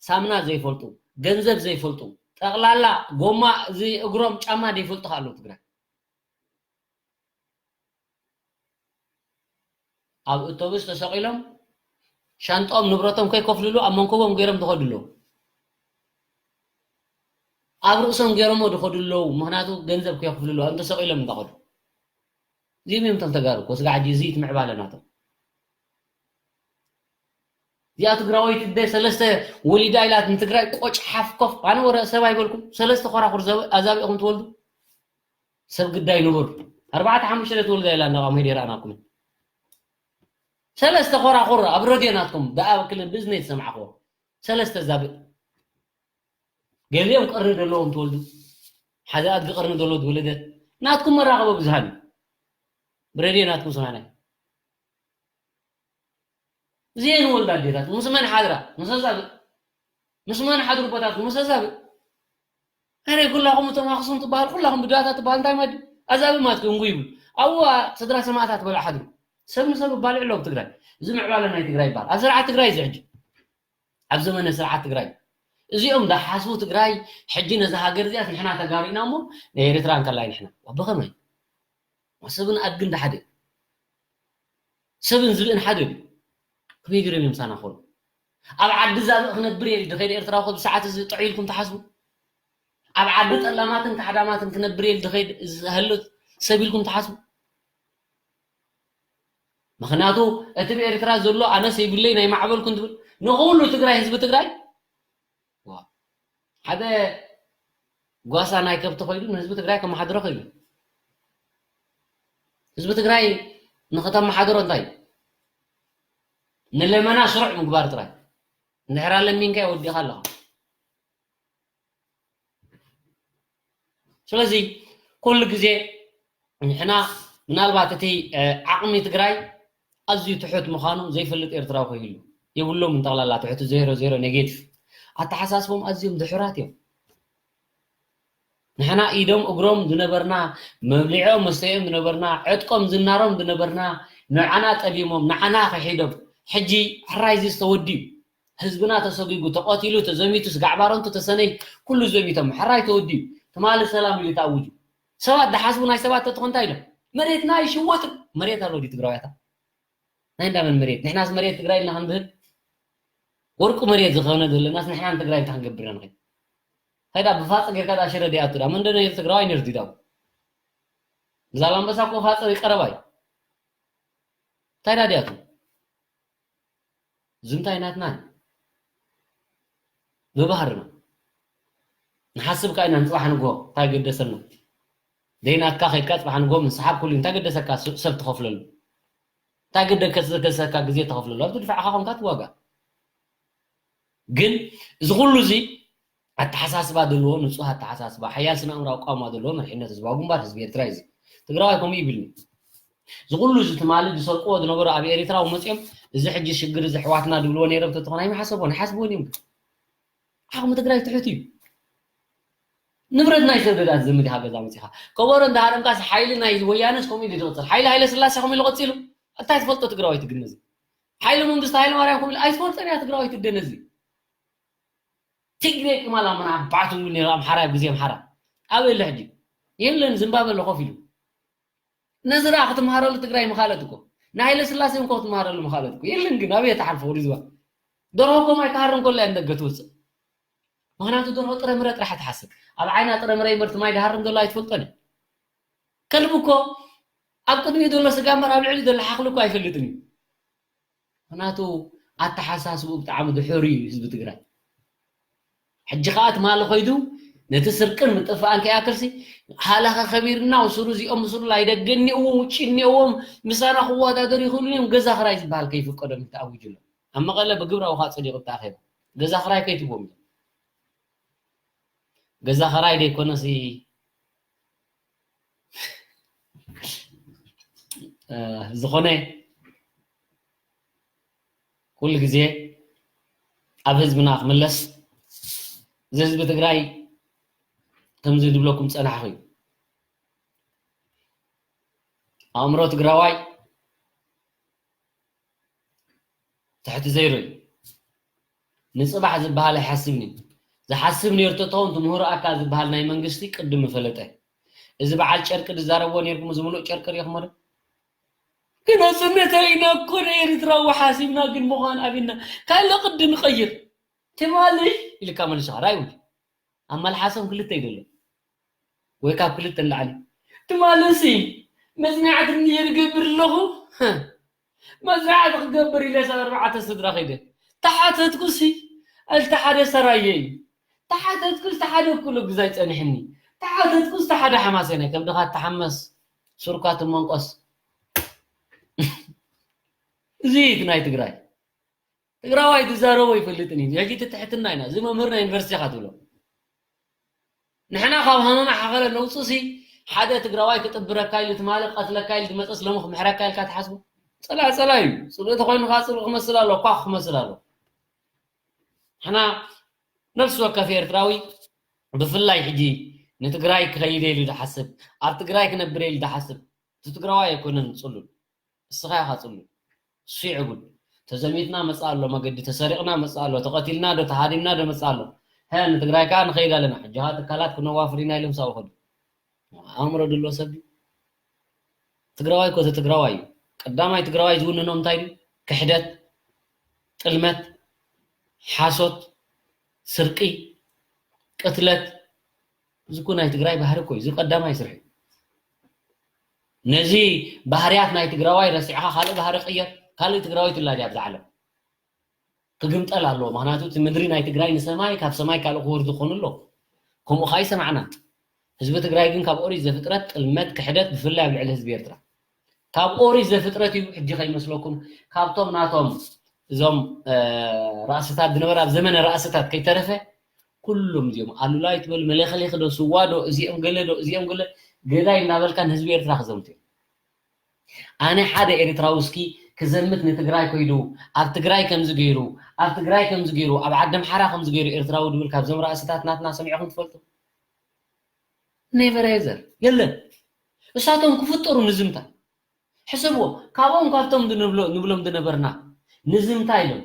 ሳምና ዘይፈልጡ፣ ገንዘብ ዘይፈልጡ፣ ጠቕላላ ጎማ እዚ እግሮም ጫማ ዘይፈልጡ ከ ኣለዉ ትግራይ። ኣብ እቶብስ ተሰቒሎም ሻንጣኦም ንብረቶም ከይከፍልሉ ኣብ መንኮቦም ገይሮም ዝኸዱ ኣለዉ። ኣብ ርእሶም ገይሮሞ ዝኸዱ ኣለዉ። ምኽንያቱ ገንዘብ ከይከፍልሉ ኣብኦም ተሰቒሎም እንዳኸዱ። እዚኦም እዮም እቶም ተጋሩ እኮ ስጋዕ ሕጂ እዚ እቲ ምዕባለ ናቶም። እዚኣ ትግራወይቲ እደ ሰለስተ ወሊዳ ኢላት ንትግራይ ቆጭ ሓፍ ኮፍ። ኣነ ወረ ሰብ ኣይበልኩም። ሰለስተ ኮራኹር ዘበ-፣ ኣዛብእኹም ትወልዱ። ሰብ ግዳይ ንቡር። ኣርባዕተ ሓሙሽተ ትወልዳ ኢላ እንዳቋም ሄደ ይረኣናኩም። ሰለስተ ኮራኹር ኣብ ረድዮ ናትኩም ብኣብ ክልል ብዝነት ሰማዕኹዎ። ሰለስተ ዛብእ። ገሊኦም ቅርኒ ዘለዎም ትወልዱ። ሓደ ኣድጊ ቅርኒ ዘለዎ ዝወለደ። ናትኩም መራኸቢ ብዙሃን እዩ። ብረድዮ ናትኩም ሰማዕናይ። እዚኤን ወልዳ ኣዴታት ምስ መን ሓድራ? ምስ ኣዛብእ። ምስ መን ሓድሩ ቦታትኩም? ምስ ኣዛብእ። ኣረ ኩላኹም እቶም ኣኽሱም ትበሃል፣ ኩላኹም ብድባታት ትበሃል፣ እንታይ ማለት እዩ? ኣዛብእ ማለት እዩ፣ እንጉ ይብሉ። ኣብዋ ስድራ ሰማእታት በልዑ ሓድሩ። ሰብ ንሰብ ባልዕ ኣለዉ ኣብ ትግራይ። እዚ ምዕባለ ናይ ትግራይ ይበሃል። ኣብ ስርዓት ትግራይ እዚ ሕጂ። ኣብ ዘመነ ስርዓት ትግራይ። እዚኦም ዝሓስቡ ትግራይ ሕጂ ነዛ ሃገር እዚኣስ ንሕና ተጋሩ ኢና እሞ ናይ ኤርትራ እንከላይ ንሕና። ዋ፣ ብኸመይ? ሰብን ኣድግን ሓደ። ሰብን ዝብእን ሓደ ድዩ? ከመይ ገይሮም እዮም ምሳና ክኾኑ? ኣብ ዓዲ ዛብእ ክነብር እየ ድኸይድ ኤርትራዊ፣ ከዚ ሰዓት እዚ ጥዑይ ኢልኩም ትሓስቡ? ኣብ ዓዲ ጠላማትን ካሕዳማትን ክነብር እየ ድኸይድ ዝህሉት ሰብ ኢልኩም ትሓስቡ? ምኽንያቱ እቲ ብኤርትራ ዘሎ ኣነስ የብለይ ናይ ማዕበልኩ እንትብል ንኹሉ ትግራይ፣ ህዝቢ ትግራይ ዋ፣ ሓደ ጓሳ ናይ ከብቲ ኮይዱ ንህዝቢ ትግራይ ከመሓድሮ ክኢሉ። ህዝቢ ትግራይ ንኸተመሓድሮ እንታይ? ንለመና ስሩዕ ምግባር ጥራይ። እንድሕር ኣለሚንካ ወዲእኻ ኣለኻ። ስለዚ ኩሉ ግዜ ንሕና ምናልባት እቲ፣ እ፣ ዓቕሚ ትግራይ ኣዝዩ ትሑት ምዃኑ ዘይፈልጥ ኤርትራዊ ከይህሉ የብሎምን። ጠቕላላ ትሑት፣ ዜሮ ዜሮ፣ ኔጌቲቭ። ኣተሓሳስቦም ኣዝዮም ድሑራት እዮም። ንሕና ኢዶም እግሮም ዝነበርና፣ መብሊዖም መስተዮም ዝነበርና፣ ዕጥቆም ዝናሮም ዝነበርና፣ ንዓና ጠሊሞም፣ ንዓና ክሒዶም፣ ሕጂ ሕራይ እዚ ዝተወድዩ ህዝብና ተሰጒጉ፣ ተቐቲሉ፣ ተዘሚቱ፣ ስጋዕ ባረንቱ ተሰነይ፣ ኩሉ ዘሚቶም፣ ሕራይ ተወዲኡ፣ ትማሊ ሰላም ኢሉ ተኣዊጁ። ሰባት ዝሓስቡ ናይ ሰባት ተትኾን እንታይ ኢሎም? መሬትና ይሽወጥ። መሬት ኣሎ ድዩ ትግራዋያታ? ናይ እንዳመን መሬት? ንሕናስ መሬት ትግራይ ኢልና ክንብህል? ወርቂ መሬት ዝኾነ ዘለናስ ንሕና ንትግራይ እንታይ ክንገብር ኢና ንኸይድ? እንታይ ዳ ብፋፀ ጌርካ ዳ ሽረ ዲኣቱ ዳ? መን ዶ ነይሩ ትግራዋይ ነይሩ ድዩ ዳው? ዛላምበሳ እኮ ፋፀ ቀረባ እዩ። እንታይ ዳ ዲኣቱ? እዚ እንታይ ናትና እዩ? ብባህርና ንሓስብ ከኣ ኢና ንጽባሕ ንግሆ እንታይ ገደሰና? ዘይናትካ ከይድካ ጽባሕ ንግሆ ምንስሓብ ኩሉ እንታይ ገደሰካ? ስ-፣ ሰብ ትኸፍለሉ እንታይ ገደሰካ? ግዜ ትኸፍለሉ ኣብ ትድፋዕኻ ኮንካ ትዋጋእ። ግን እዚ ኩሉ እዚ ኣተሓሳስባ ዘለዎ፣ ንጹህ ኣተሓሳስባ፣ ሓያል ስነ ኣእምራዊ ኣቃውማ ዘለዎ መሪሕነት ህዝባዊ ግንባር ህዝቢ ኤርትራ እዩ። እዚ ትግራዋይ ከምኡ ይብልኒ። እዚ ኩሉ እዚ ትማሊ ዝሰርቅዎ ዝነበሩ ኣብ ኤርትራ እውን መፅኦም እዚ ሕጂ ሽግር እዚ ኣሕዋትና ዝብልዎ ነይሮም ተተኾን ኣይምሓሰቦን፣ ኣይሓስብዎን እዮም። ዓቕሚ ትግራይ ትሑት እዩ። ንብረት ናይ ሰብ ደዳ ትዘምት ኢኻ ገዛ መፂኻ። ከበሮ እንዳሃረምካስ ሓይሊ ናይ ወያነስ ከምኡ ኢሉ ዝቕፅል። ሓይሊ ሃይለ ስላሴ ከምኡ ኢሉ ቀፂሉ። እንታይ ትፈልጦ ትግራዋይ ትግነ እዚ? ሓይሊ መንግስቲ ሃይለ ማርያም ከምኡ ኢሉ ኣይትፈልጦን እያ ትግራዋይ ትግነ እዚ። ትግሬ ቅማል ኣመና ኣባቱ እውን ነይሩ ኣምሓራ ኣብ ግዜ ኣምሓራ። ኣበይ ኣሎ ሕጂ? የለን፣ ዝምባበ ኣሎ ኮፍ ኢሉ። ነዚ ደኣ ክትመሃረሉ ትግራይ ምኻለት እኮ። ንሃይለ ስላሴ እውን ክትመሃረሉ ምኻለት እኮ። የለን ግን ኣበይ ተሓልፎ ወዲ ዝባ? ደርሆ እኮ ማይ ክሃርም ከሎ እያ ንደገ ትወፅእ። ምኽንያቱ ደርሆ ጥረ ምረ ጥራሕ ትሓስብ። ኣብ ዓይና ጥረ ምረ ይመርቲ ማይ ድሃርም ዘሎ ኣይትፈልጦን እያ። ከልቢ እኮ ኣብ ቅድሚኡ ዘሎ ስጋ እምበር ኣብ ልዕሊኡ ዘሎ ሓኽሊ እኮ ኣይፈልጥን እዩ። ምኽንያቱ ኣተሓሳስብኡ ብጣዕሚ ድሑር እዩ ህዝቢ ትግራይ። ሕጂ ኸዓ ትማሊ ኸይዱ ነቲ ስርቅን ምጥፋእን ከይኣክልሲ ሃላኸ ከቢርና ውሱሩ እዚኦም ምስሉ ኣይደገ እኒኦዎም ውጭ እኒኦዎም ምሳና ክወዳደሩ ይኽእሉ እዮም። ገዛ ክራይ ዝበሃል ከይፍቀዶም ተኣዊጁ ኣሎ። ኣብ መቐለ ብግብራዊ ኸዓ ጸዲቑ ተኣኸበ። ገዛ ክራይ ከይትቦም እዮም። ገዛ ኸራይ ደይኮነሲ፣ እ፣ ዝኾነ ኩሉ ግዜ ኣብ ህዝብና ክምለስ፣ እዚ ህዝቢ ትግራይ ከምዚ ዝብለኩም ዝጸናሕኹ እዩ። ኣእምሮ ትግራዋይ ትሕቲ ዘይሩ እዩ። ንጽባሕ ዝበሃል ኣይሓስብን እዩ። ዝሓስብ ነይሩ ተተውን ትምህሮ ኣካል ዝበሃል ናይ መንግስቲ ቅድም ምፈለጠ። እዚ በዓል ጨርቂ ዝዛረብዎ ነይርኩም፣ እዚ ምሉእ ጨርቂ ሪኢኹሞ ዶ? ክነፅነተ ኢና እኮ ንኤርትራዊ ሓሲብና፣ ግን ምዃን ኣቢና ካልእ ቅዲ ንቐይር። ትማሊ ኢልካ መልስኻ ራይ ውዲ። ኣብ መልሓሶም ክልተ ይደሎ ወይ ካብ ክልተ ንላዕሊ። ትማልሲ መፅናዕቲ እንድየ ዝገብር ኣለኹ። መፅናዕቲ ክገብር ኢለ ሰብ ኣርባዕተ ስድራ ከይደ ተሓተትኩሲ፣ እቲ ሓደ ሰራየ እዩ። ተሓተትኩስ፣ እቲ ሓደ ኩሉ ግዛይ ጸኒሕኒ። ተሓተትኩስ፣ እቲ ሓደ ሓማሴናይ፣ ከብድኻ ትሓመስ፣ ሱርካ ትመንቆስ። እዚ እዩ ናይ ትግራይ። ትግራዋይ ዝዛረቦ ይፈልጥን እዩ። ሕጂ እቲ ትሕትና ኢና። እዚ መምህር ናይ ዩኒቨርሲቲ ኢኻ ትብሎ። ንሕና ካብ ሃመማ ሓኸለ ነውፅእሲ፣ ሓደ ትግራዋይ ክጥብረካ ኢሉ፣ ትማሊ ቀትለካ ኢሉ ዝመፀስ ሎሚ ክምሕረካ ኢልካ ትሓስቦ? ፀላኢ ፀላኢ እዩ። ፅልኢ ተኾይኑ ከዓ ፅልኢ ክመስል ኣሎ፣ ኳኽ ክመስል ኣሎ። ንሕና ነፍሲ ወከፍ ኤርትራዊ ብፍላይ ሕጂ ንትግራይ ክኸይደ ኢሉ ዝሓስብ፣ ኣብ ትግራይ ክነብር ኢሉ ዝሓስብ፣ እቲ ትግራዋይ ኣይኮነን ፅሉል። እስኻ ኢኻ ጽሉል። እሱ ይዕጉድ። ተዘሚትና መጽእ ኣሎ መገዲ፣ ተሰሪቕና መጽእ ኣሎ፣ ተቐቲልና ዶ ተሃዲምና ዶ መጽእ ኣሎ። ሀ፣ ንትግራይ ከኣ ንኸይድ ኣለና። ሕጂ ኸኣ ትካላት ክነዋፍር ኢና ኢሎም ሳብ ኸዱ። ኣእምሮ ድሎ ሰብ ድዩ? ትግራዋይ እኮ እቲ ትግራዋይ እዩ። ቀዳማይ ትግራዋይ ዝውንኖ እንታይ ድዩ? ክሕደት፣ ጥልመት፣ ሓሶት፣ ስርቂ፣ ቅትለት። እዚ እኮ ናይ ትግራይ ባህሪ እኮ እዩ። እዚ ቀዳማይ ስርሒ። ነዚ ባህርያት ናይ ትግራዋይ ረሲዕኻ ካልእ ባህሪ ቅየር። ካልእ ትግራዋይ ትላዲ ኣብዛ ዓለም። ክግምጠል ኣለዎ። ምኽንያቱ እቲ ምድሪ ናይ ትግራይ ንሰማይ፣ ካብ ሰማይ ካልእ ክወርድ ዝኾኑ ኣሎ። ከምኡ ኸኣ ይሰማዕና። ህዝቢ ትግራይ ግን ካብ ኦሪት ዘፍጥረት ጥልመት፣ ክሕደት፣ ብፍላይ ኣብ ልዕሊ ህዝቢ ኤርትራ። ካብ ኦሪት ዘፍጥረት እዩ። ሕጂ ከይመስለኩም፣ ካብቶም ናቶም እዞም፣ እ፣ ራእስታት ዝነበረ፣ ኣብ ዘመነ ራእስታት ከይተረፈ፣ ኩሎም እዚኦም ኣሉላ ይትበል፣ መለኸሌኽ ዶ፣ ስዋ ዶ፣ እዚኦም ገለ ዶ፣ እዚኦም ገለ፣ ገዳይ እናበልካ ንህዝቢ ኤርትራ ክዘምቱ እዮም። ኣነ ሓደ ኤርትራዊ እስኪ ክዘምት ንትግራይ ኮይዱ፣ ኣብ ትግራይ ከምዚ ገይሩ፣ ኣብ ትግራይ ከምዚ ገይሩ፣ ኣብ ዓዲ ኣምሓራ ከምዚ ገይሩ ኤርትራዊ ድብል ካብዞም ራእስታት ናትና ሰሚዕኹም ትፈልጡ? ኔቨር ኤቨር። የለን። እሳቶም ክፍጠሩ ንዝምታ። ሕሰብዎ፣ ካብኦም ካብቶም ንብሎ-፣ ንብሎም ዝነበርና ንዝምታ ኢሎም።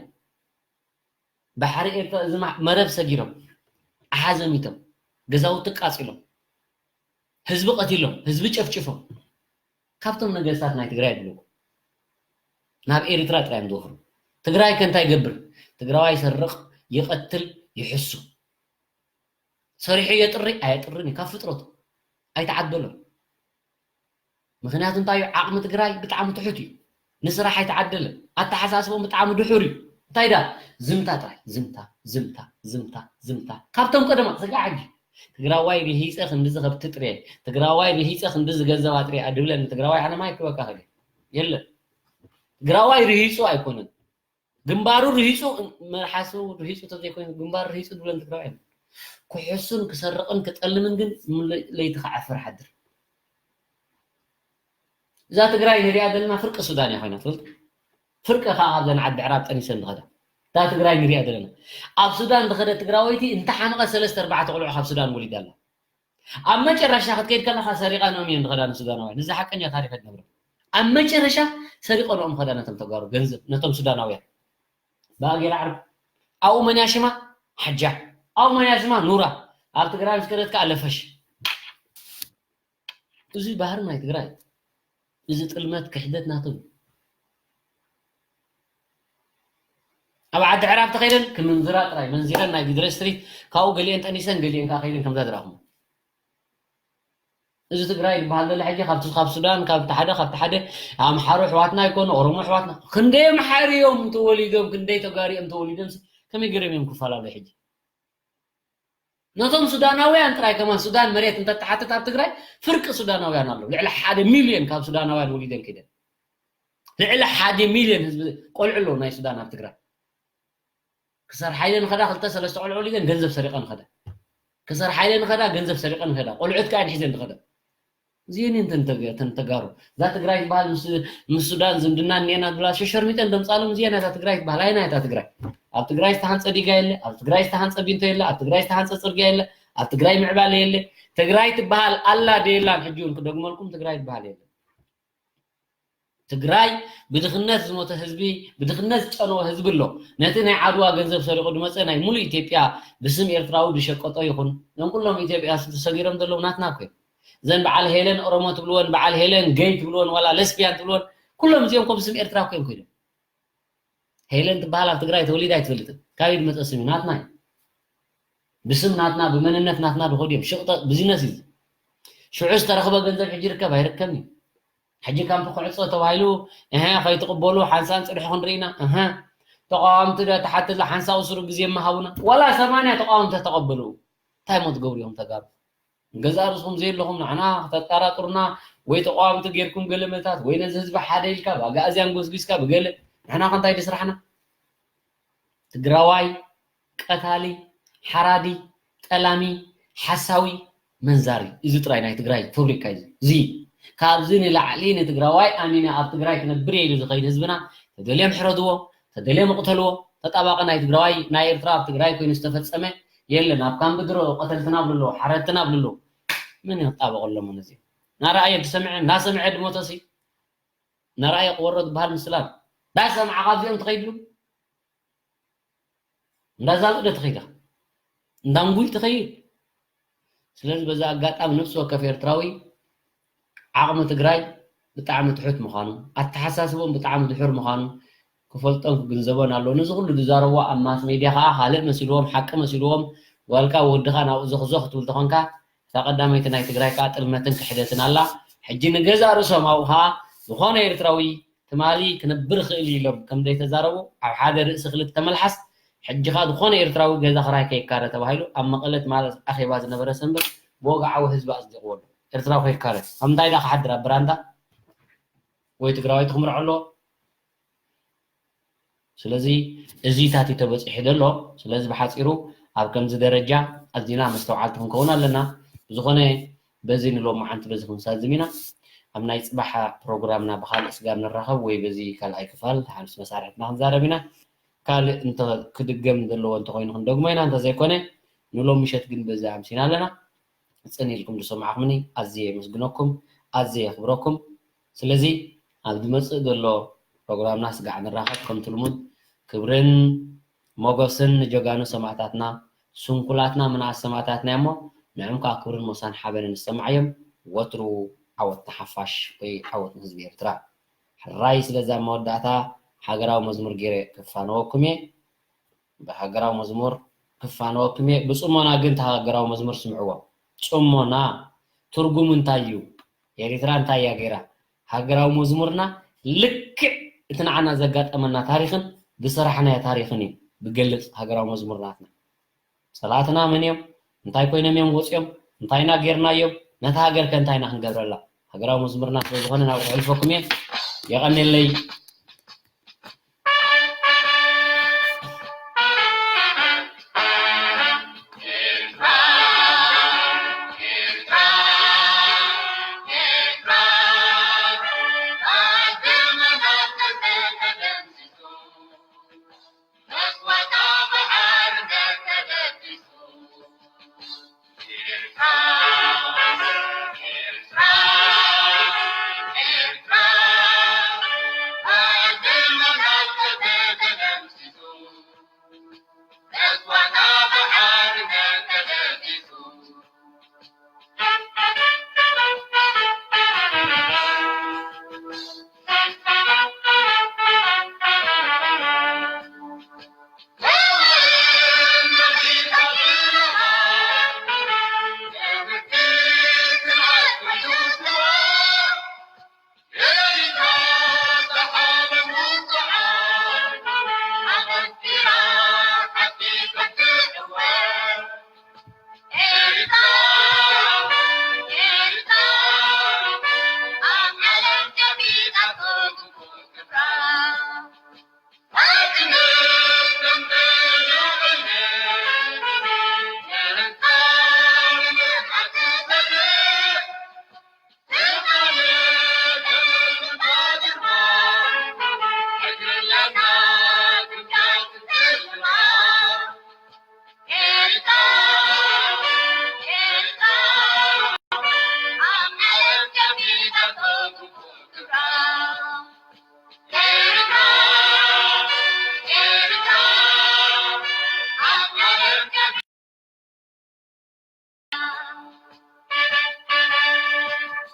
ባሕሪ ኤርትራ እዚ ማ-፣ መረብ ሰጊሮም፣ ኣሓ ዘሚቶም፣ ገዛውቲ ቃጺሎም፣ ህዝቢ ቀቲሎም፣ ህዝቢ ጨፍጭፎም። ካብቶም ነገስታት ናይ ትግራይ ይብልዎ። ናብ ኤርትራ ጥራይ እዮም ዝወፍሩ። ትግራይ ከ እንታይ ይገብር? ትግራዋይ ይሰርቕ፣ ይቐትል፣ ይሕሱ። ሰሪሑ የጥሪ ኣየጥርን እዩ፣ ካብ ፍጥረቱ ኣይተዓደሎን። ምኽንያቱ እንታይ እዩ? ዓቕሚ ትግራይ ብጣዕሚ ትሑት እዩ። ንስራሕ ኣይተዓደለን። ኣተሓሳስቦም ብጣዕሚ ድሑር እዩ። እንታይ ዳ? ዝምታ ጥራይ። ዝምታ፣ ዝምታ፣ ዝምታ፣ ዝምታ። ካብቶም ቀደማት ስጋዕ ሕጂ ትግራዋይ ርሂፀ ክንድዚ ከብቲ ጥርየ፣ ትግራዋይ ርሂፀ ክንድዚ ገንዘብ ኣጥርየ ድብለኒ ትግራዋይ ኣነ ማይ ክበካ ኸደ የለን። ትግራዋይ ርሂፁ ኣይኮነን። ግንባሩ ርሂፁ፣ መልሓሱ ርሂፁ ተዘይኮይኑ ግንባሩ ርሂፁ ድብለን ትግራዋይ የለን። ክሕሱን ክሰርቕን ክጠልምን ግን ለይቲ ክዓፍር ሓድር። እዛ ትግራይ ንሪኣ ዘለና ፍርቂ ሱዳን እያ ኮይና ትፈልጡ? ፍርቂ ከዓ ካብዘን ዓዲ ዕራብ ጠኒሰን ዝኸዳ። እዛ ትግራይ ንሪኣ ዘለና። ኣብ ሱዳን ዝኸደ ትግራወይቲ እንተሓመቐ ሰለስተ ኣርባዕተ ቆልዑ ካብ ሱዳን ወሊዳ ኣላ። ኣብ መጨረሻ ክትከይድ ከለኻ ሰሪቐንኦም እየን ዝኸዳ ንሱዳናውያን። እዚ ሓቀኛ ታሪኽ እየ ዝነግረኩም። ኣብ መጨረሻ ሰሪቐንኦም ኸዳ ነቶም ተጋሩ ገንዘብ፣ ነቶም ሱዳናውያን። ባጌራ ዓርብ። ኣብኡ መን እያ ሽማ? ሓጃ። ኣብኡ መን እያ ሽማ? ኑራ። ኣብ ትግራይ ምስ ከደት ከኣ ለፈሽ። እዚ ባህሪ ናይ ትግራይ። እዚ ጥልመት ክሕደት ናቶም። ኣብ ዓዲ ዕራብ ተኸይደን ክምንዝራ ጥራይ መንዚረን ናይ ጊድረ ስትሪት፣ ካብኡ ገሊአን ጠኒሰን ገሊአን ከኣ ከይደን ከምዛ ዝረኣኹሞ። እዚ ትግራይ ዝበሃል ዘሎ ሕጂ ካብቲ፣ ካብ ሱዳን፣ ካብ ሓደ፣ ካብ ሓደ ኣምሓሩ ኣሕዋትና ኣይኮኑ፣ ኦሮሞ ኣሕዋትና። ክንደይ ኣምሓሩ እዮም ተወሊዶም፣ ክንደይ ተጋሩ እዮም ተወሊዶም፣ ከመይ ገይሮም እዮም ክፈላለዩ ሕጂ? ነቶም ሱዳናውያን ጥራይ ከማን ሱዳን መሬት እንተተሓተት ኣብ ትግራይ ፍርቂ ሱዳናውያን ኣለዉ። ልዕሊ ሓደ ሚልዮን ካብ ሱዳናውያን ወሊደን ከይደን። ልዕሊ ሓደ ሚልዮን ህዝቢ ቆልዑ ኣለዉ ናይ ሱዳን ኣብ ትግራይ። ክሰርሓ ኢለን ኸዳ ክልተ ሰለስተ ቆልዑ ወሊደን ገንዘብ ሰሪቐን ኸዳ። ክሰርሓ ኢለን ኸዳ ገንዘብ ሰሪቐን ኸዳ። ቆልዑት ከኣ ሒዘን ኸዳ። እዚአን እየን እተን ተገ-፣ እተን ተጋሩ። እዛ ትግራይ ትበሃል ምስ፣ ምስ ሱዳን ዝምድና እኒአና ዝብላ ሸሸርሚጠን ደምፃሎም እዚአን እታ ትግራይ ትበሃል። ኣይና እታ ትግራይ። ኣብ ትግራይ ዝተሃንፀ ዲጋ የለ፣ ኣብ ትግራይ ዝተሃንፀ ቢንቶ የለ፣ ኣብ ትግራይ ዝተሃንፀ ፅርግያ የለ፣ ኣብ ትግራይ ምዕባለ የለ። ትግራይ ትበሃል ኣላ ደየላን ሕጂ እውን ክደግመልኩም ትግራይ ትበሃል የለ። ትግራይ ብድኽነት ዝሞተ ህዝቢ፣ ብድኽነት ዝጨነወ ህዝቢ ኣሎ። ነቲ ናይ ዓድዋ ገንዘብ ሰሪቑ ዝመፀ ናይ ሙሉእ ኢትዮጵያ ብስም ኤርትራዊ ዝሸቀጦ ይኹን፣ እዞም ኩሎም ኢትዮጵያ ተሰጊሮም ዘለዉ ናትና እኮ እዮም። እዘን በዓል ሄለን ኦሮሞ ትብልወን፣ በዓል ሄለን ገይ ትብልወን፣ ዋላ ለስቢያን ትብልወን፣ ኩሎም እዚኦም እኮ ብስም ኤርትራ እኮ እዮም ኮይኖም። ሄለን ትበሃል ኣብ ትግራይ ተወሊዳ ኣይትፈልጥን። ካበይ ዝመፀ ስም እዩ? ናትና እዩ። ብስም ናትና፣ ብመንነት ናትና ዝኸዱ እዮም። ሽቕጠ ቢዝነስ እዩ። ሽዑ ዝተረኽበ ገንዘብ ሕጂ ይርከብ ኣይርከብን እዩ። ሕጂ ካምፕ ክዕጾ ተባሂሉ፣ እሀ፣ ከይትቕበሉ ሓንሳእ ንፅንሑ ክንርኢ ኢና። እሀ፣ ተቃወምቲ ዶ ተሓትላ ሓንሳእ ውስሩ ግዜ መሃቡና። ዋላ ሰማንያ ተቃወምቲ ተቐበሉ። እንታይ ሞ ትገብሩ እዮም ተጋሩ? ገዛ ርእስኹም ዘየለኹም ንዓና ከተጠራጥሩና ወይ ተቃወምቲ ጌርኩም ገለ መታት ወይ ነዚ ህዝቢ ሓደ ኢልካ ብኣጋእዝያን ጎስጒስካ ብገለ ንሕና ከ እንታይ ድስራሕና? ትግራዋይ ቀታሊ፣ ሓራዲ፣ ጠላሚ፣ ሓሳዊ፣ መንዛሪ። እዚ ጥራይ ናይ ትግራይ ፋብሪካ እዩ። እዚ ካብዚ ንላዕሊ ንትግራዋይ ኣሚነ ኣብ ትግራይ ክነብር እየ ኢሉ ዝኸይድ ህዝብና ተደልዮም ሕረድዎ፣ ተደልዮም እቕተልዎ። ተጣባቂ ናይ ትግራዋይ፣ ናይ ኤርትራ ኣብ ትግራይ ኮይኑ ዝተፈጸመ የለን። ኣብ ካምፕ ድሮ ቀተልትና ብልሎ፣ ሓረድትና ብልሎ። መን እዩ ክጣበቀሎም ነዚ? እናረኣየ ዝሰምዐ፣ እናሰምዐ ዝሞተሲ፣ እናረኣየ ክወሮ ዝበሃል ምስላም። እንዳሰምዓ ካብዚኦም ትኸይድሉ። እንዳዛብእ ዶ ትኸይድ ኢኻ? እንዳንጉይ ትኸይድ? ስለዚ በዚ ኣጋጣሚ ነፍሲ ወከፍ ኤርትራዊ ዓቕሚ ትግራይ ብጣዕሚ ትሑት ምዃኑ፣ ኣተሓሳስቦም ብጣዕሚ ድሑር ምዃኑ ክፈልጦን ክግንዘቦን ኣለዎ። ነዚ ኩሉ ዝዛረብዎ ኣብ ማስ ሜድያ ከዓ ካልእ መሲልዎም፣ ሓቂ መሲልዎም፣ ጓልካ ወድኻ ናብኡ ዘኽዞኽ ትብል ተኾንካ፣ እታ ቀዳመይቲ ናይ ትግራይ ከዓ ጥልመትን ክሕደትን ኣላ። ሕጂ ንገዛእ ርእሶም ኣብኡ ከዓ ዝኾነ ኤርትራዊ ትማሊ ክነብር ይኽእል እዩ ኢሎም ከም ዘይተዛረቡ፣ ኣብ ሓደ ርእሲ ክልተ መልሓስ፣ ሕጂ ከዓ ዝኾነ ኤርትራዊ ገዛ ክራይ ከይካረ ተባሂሉ ኣብ መቐለ ትማሊ ኣኼባ ዝነበረ ሰንበት ብወግዓዊ ህዝቢ ኣጽዲቕዎ ኣሎ። ኤርትራዊ ከይካረ ኣብ ምንታይ ደኣ ክሓድር ኣብ ብራንዳ ወይ ትግራዋይ ትኽምርዖ ኣለዎ? ስለዚ እዚታት እዩ ተበፂሑ ዘሎ። ስለዚ ብሓፂሩ ኣብ ከምዚ ደረጃ ኣዚና መስተውዓልቲ ክንከውን ኣለና። ብዝኾነ በዚ ንሎማዓንቲ በዚ ክንሳዝም ኢና። ኣብ ናይ ፅባሕ ፕሮግራምና ብካልእ ስጋብ ንራኸብ ወይ በዚ ካልኣይ ክፋል ሓምስ መሳርሕትና ክንዛረብ ኢና። ካልእ እንተ ክድገም ዘለዎ እንተኮይኑ ክንደግሞ ኢና፣ እንተዘይኮነ ንሎም ምሸት ግን በዚ ኣምሲና ኣለና። ጽን ኢልኩም ዝሰማዕኩምኒ ኣዝየ የመስግነኩም፣ ኣዝየ የኽብረኩም። ስለዚ ኣብ ዝመጽእ ዘሎ ፕሮግራምና ስጋዕ ንራኸብ። ከምቲ ልሙድ ክብርን ሞገስን ንጀጋኑ ሰማእታትና፣ ስንኩላትና ምንኣስ ሰማእታትና እሞ ንዕም ከዓ ክብርን ሞሳን ሓበንን ዝሰማዓዮም። ወትሩ ዓወት ንሓፋሽ ወይ ዓወት ንህዝቢ ኤርትራ። ሕራይ ስለዛ መወዳእታ ሃገራዊ መዝሙር ገይረ ክፋነወኩም እየ። ብሃገራዊ መዝሙር ክፋነወኩም እየ። ብጽሞና ግን እቲ ሃገራዊ መዝሙር ስምዕዎ። ጽሞና ትርጉሙ እንታይ እዩ? ኤሪትራ እንታይ እያ ገይራ? ሃገራዊ መዝሙርና ልክዕ እቲ ንዓና ዘጋጠመና ታሪኽን ዝሰራሕናዮ ታሪኽን እዩ ዝገልጽ ሃገራዊ መዝሙር ናትና። ጸላእትና መን እዮም? እንታይ ኮይኖም እዮም ወጺኦም? እንታይ ኢና ጌርናዮም? ነታ ሃገር ከ እንታይ ኢና ክንገብረላ? ሃገራዊ መዝሙርና ስለ ዝኾነ ናብኡ ከሕልፈኩም እየ። የቐንየለይ።